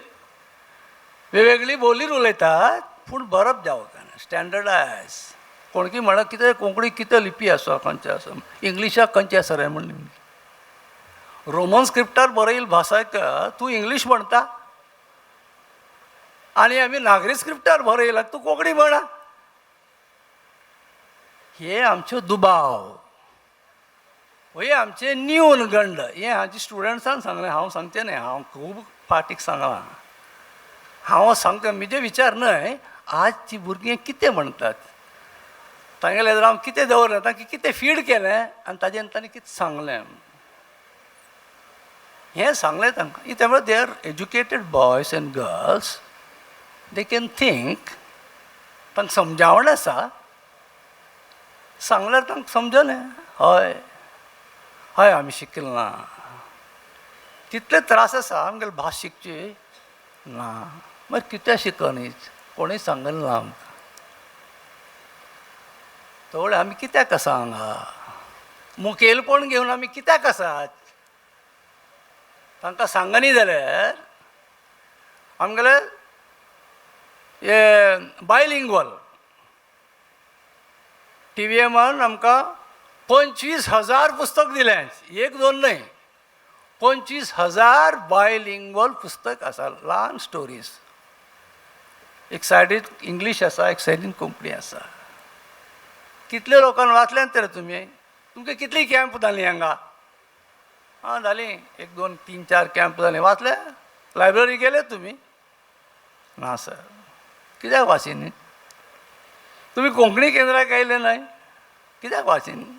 वेगळी बोलीर उलयतात, पूण बरप जावंक स्टँडर्डायज. कोणकी म्हणा कितें कोंकणी कितें लिपी आसा, खंयचें आसा, इंग्लिशाक खंयचें आसा रे म्हण. रोमन स्क्रिप्टार बरयल भासाक तूं इंग्लीश म्हणटा आनी आमी नागरी स्क्रिप्टार बरयला तूं कोंकणी म्हणा. हे आमच्यो दुबाव, हे आमचे न्यूनगंड. हें हाजी स्टुडंट्सान सांगलें, हांव सांगचें न्हय, हांव खूब फाटीक सांगलां. हांव सांगता म्हजे विचार न्हय. आज ती भुरगीं कितें म्हणटात, तांगेलें हांव कितें दवरलें, तांकां कितें फीड केलें आनी ताजेन तांणी कितें सांगलें हें सांगलें तांकां. कित्याक म्हळ्यार they are educated boys and girls, they can think. तांकां समजावण आसा, सांगल्यार तांकां समजलें. हय हय आमी शिकले ना, तितले त्रास आसा आमगेले भास शिकची ना. मागीर कित्याक शिकनी, कोणूय सांगलें ना आमकां. तवळे आमी कित्याक आसा हांगा, मुखेलपण घेवन आमी कित्याक आसात? तांकां सांगनी जाल्यार आमगेले हे बायलिंगवल टीव्हीएमान आमकां 25,000 पुस्तक दिलें, एक दोन न्हय, 25,000 बायलिंगवल पुस्तक आसा. ल्हान स्टोरीज, एक सायडीन इंग्लीश आसा, एक सायडीन कोंकणी आसा. कितले लोकांक वाचल्यात तर तुमी? तुमकां कितली कॅम्प जाली हांगा? आं जाली 1 2 3 4 कॅम्प जाली. वाचले? लायब्ररी गेले तुमी? ना सर. कित्याक वाचिनी तुमी? कोंकणी केंद्राक आयले न्हय, कित्याक वाचिनी?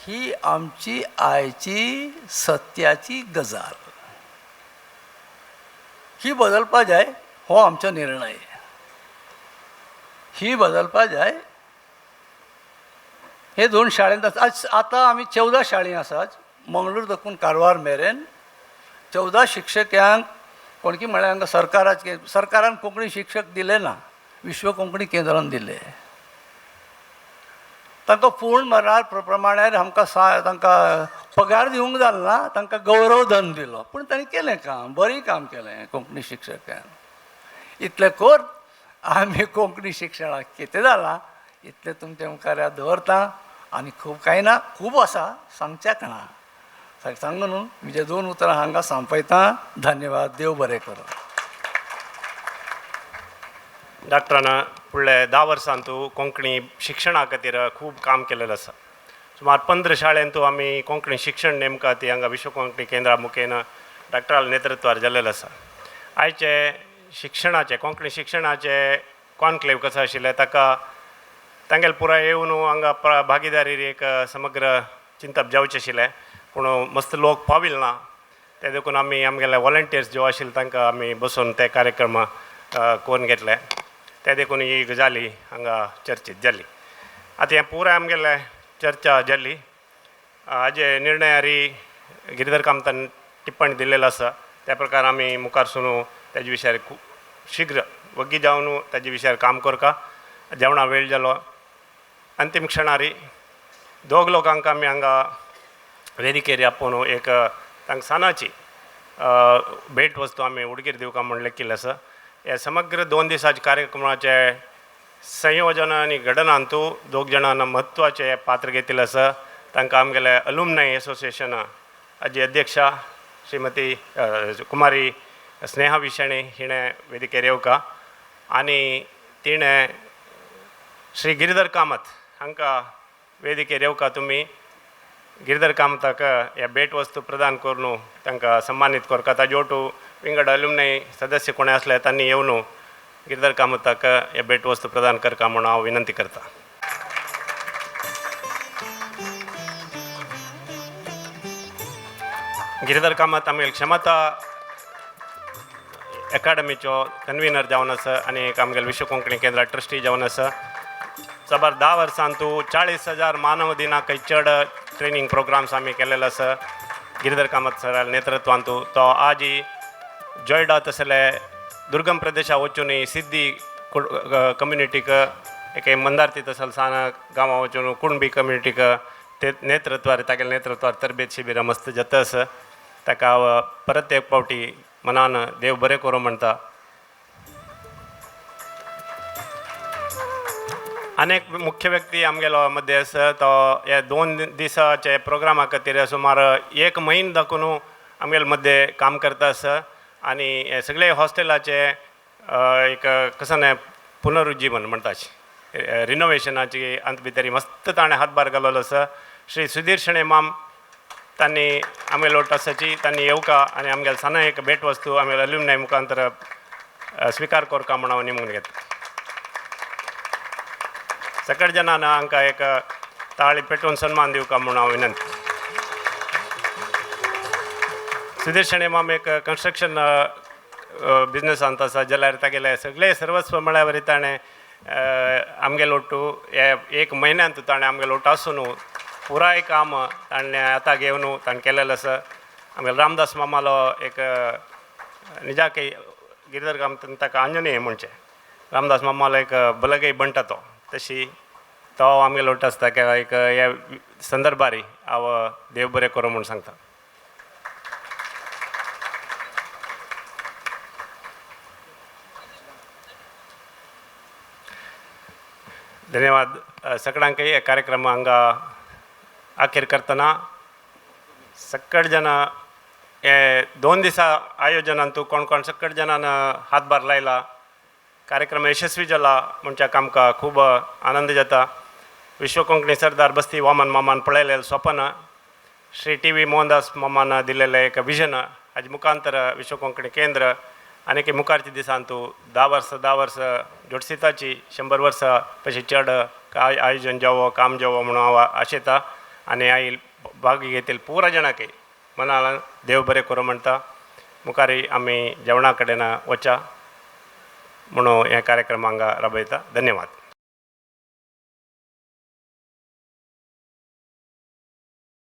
ही आमची आयची सत्याची गजाल, ही बदलपा जाय, हो आमचो निर्णय. ही बदलपा जाय. हे 2 शाळेंत आज आतां आमी 14 शाळीं आसात, मंगळूर दखून कारवार मेरेन. 14 शिक्षकांक कोणकी म्हळ्यार हांगा सरकाराचे, सरकारान कोंकणी शिक्षक दिले ना, विश्व कोंकणी केंद्रान दिले. तांकां पूर्ण मरार प्रमाणे आमकां तांकां पगार दिवंक जालो ना, तांकां गौरवधन दिलो. पूण तांणी केलें काम, बरें काम केलें कोंकणी शिक्षकान. इतलें कर आमी कोंकणी शिक्षणाक कितें जालां इतलें तुमच्या मुखार दवरता. आनी खूब कांय ना, खूब आसा सांगच्याक ना, सांगू न्हू. म्हजे 2 उतरां हांगा सांपयता. धन्यवाद, देव बरें करूं. डॉक्टरान फुडले 10 वर्सांतू कोंकणी शिक्षणा खातीर खूब काम केलेलें आसा. सुमार 15 शाळेंतू आमी कोंकणी शिक्षण नेमका ती हांगा विश्व कोंकणी केंद्रा मुखेन डॉक्टराल्या नेतृत्वार जाल्लेलें आसा. आयचे शिक्षणाचे, कोंकणी शिक्षणाचे कॉन्क्लेव कसो आशिल्लें ताका तांगेले पुराय येवन हांगा भागिदारी एक समग्र चिंतप जावचें आशिल्लें, पूण मस्त लोक पाविल ना. ते देखून आमी आमगेले वॉलंटियर्स ज्यो आशिल्ले तांकां आमी बसोवन ते कार्यक्रम करून घेतले. ते देखून ही गजाली हांगा चर्चीत जाली. आतां हें पुराय आमगेले चर्चा जाली. हाजे निर्णयारी गिरिधर कामतान टिप्पणी दिल्लेलो आसा, त्या प्रकार आमी मुखार सुनू तेजे विशयार खूब शीघ्र वग्गी जावन ताजे विशयार काम करका. जेवणा वेळ जालो. अंतीम क्षणारी दोग लोकांक आमी हांगा वेदिकेर आपोवन एक तांकां सानाची भेट वस्तू आमी उडगीर दिवका म्हूण लेखिल्लें आसा. ह्या समग्र 2 दिसाच्या कार्यक्रमाचे संयोजन आनी घडनांतू 2 जाणांना म्हत्वाचें पात्र घेतिल्लें आसा. तांकां आमगेले अलुमनाय एसोसिएशना हाजी अध्यक्षा श्रीमती कुमारी स्नेहा विशणे हिणें वेदिकेर येवका आनी तिणें श्री गिरिधर कामत हांकां वेदिकेर येवका. तुमी गिरिधर कामताक ह्या भेट वस्तू प्रदान करून तांकां सन्मानीत करता. ताजे ओटू विंगड अलुमनाय सदस्य कोणें आसले तांणी येवन गिरिधर कामताक ह्या भेट वस्तू प्रदान करका म्हूण हांव विनंती करता. गिरिधर कामत आमगेले क्षमता एकाडमीचो कन्विनर जावन आसा आनी एक आमगेले विश्व कोंकणी केंद्रा ट्रस्टी जावन आसा. साबार 10 वर्सांतू 40,000 मानव दिनाक चड ट्रेनींग प्रोग्राम्स आमी केलेले आसा गिरिधर कामत सरा नेतृत्वांतू. तो आजी जोयडा तसले दुर्गम प्रदेशा वचून सिद्धी कम्युनिटीक एक मंदारती तसल सान गांवां वचून कुणबी कम्युनिटीक ते नेतृत्वार तागेले नेतृत्वार तरबेत शिबिरां मस्त जाता आसा. ताका हांव परत एक पावटी मनान देव बरें करूं म्हणटा. अनेक मुख्य व्यक्ती आमगेलो मदें आसा. तो ह्या 2 दिसाचे प्रोग्रामा खातीर सुमार 1 म्हयनो दाखोवन आमगेले मदें काम करता आसा आनी हे सगळे हॉस्टेलाचे एक कसो न्हय पुनरुज्जीवन म्हणटा रिनोवेशनाची अंत भितर मस्त ताणें हातभार घालोलो आसा. श्री सुधीर शणै माम तांणी आमगेलो आसाची तांणी येवका आनी आमगेले सान एक भेट वस्तू आमगेले अलुमनाय मुखांतर स्विकार करका म्हूण हांव निमून घेता. सकट जणांना हांकां एक ताळी पेटोवन सन्मान दिवका म्हूण हांव विनंती. सुधीर शणै माम एक कन्स्ट्रक्शन बिजनसांत आसा जाल्यार तागेले सगळे सर्वस्व म्हळ्यार वरी ताणें आमगेलो ಒಟ್ಟು एक म्हयन्यांत ताणें आमगेलो ಒಟ್ಟು आसून पुराय काम ताणें आतां घेवन ताणें केलेलें आसा. आमगेलो रामदास मामालो एक निजाकय गिरिधर कामतान ताका आंजनेय म्हणचें, रामदास मामालो एक बलगय बणटा तो, तशी तो आमगेलो ಒಟ್ಟು आसता एक ह्या संदर्भार हांव देव बरें करूं म्हूण सांगता. धन्यवाद सगळ्यांकय कार्यक्रम हांगा अखेर करतना सकट जण हे 2 दिसा आयोजनांतू कोण कोण सकट जणान हातभार लायला, कार्यक्रम यशस्वी जाला म्हणच्याक आमकां खूब आनंद जाता. विश्व कोंकणी सरदार बस्ती वामन मामान पळयलें स्वपन, श्री टी व्ही मोहनदास मामान दिलेलें एक विजन, हाजे मुखांतर विश्व कोंकणी केंद्र आनी मुखारच्या दिसांतू 10 वर्सां 10 वर्सां जोडसिताची 100 वर्सां पशी चड आयोजन जावो काम जावो म्हणून हांव आशेता आनी आई भाग घेतील पुरा जणांक मनान देव बरें करूं म्हणटा. मुखारी आमी जेवणा कडेन वचा म्हणून हे कार्यक्रम हांगा राबयता. धन्यवाद.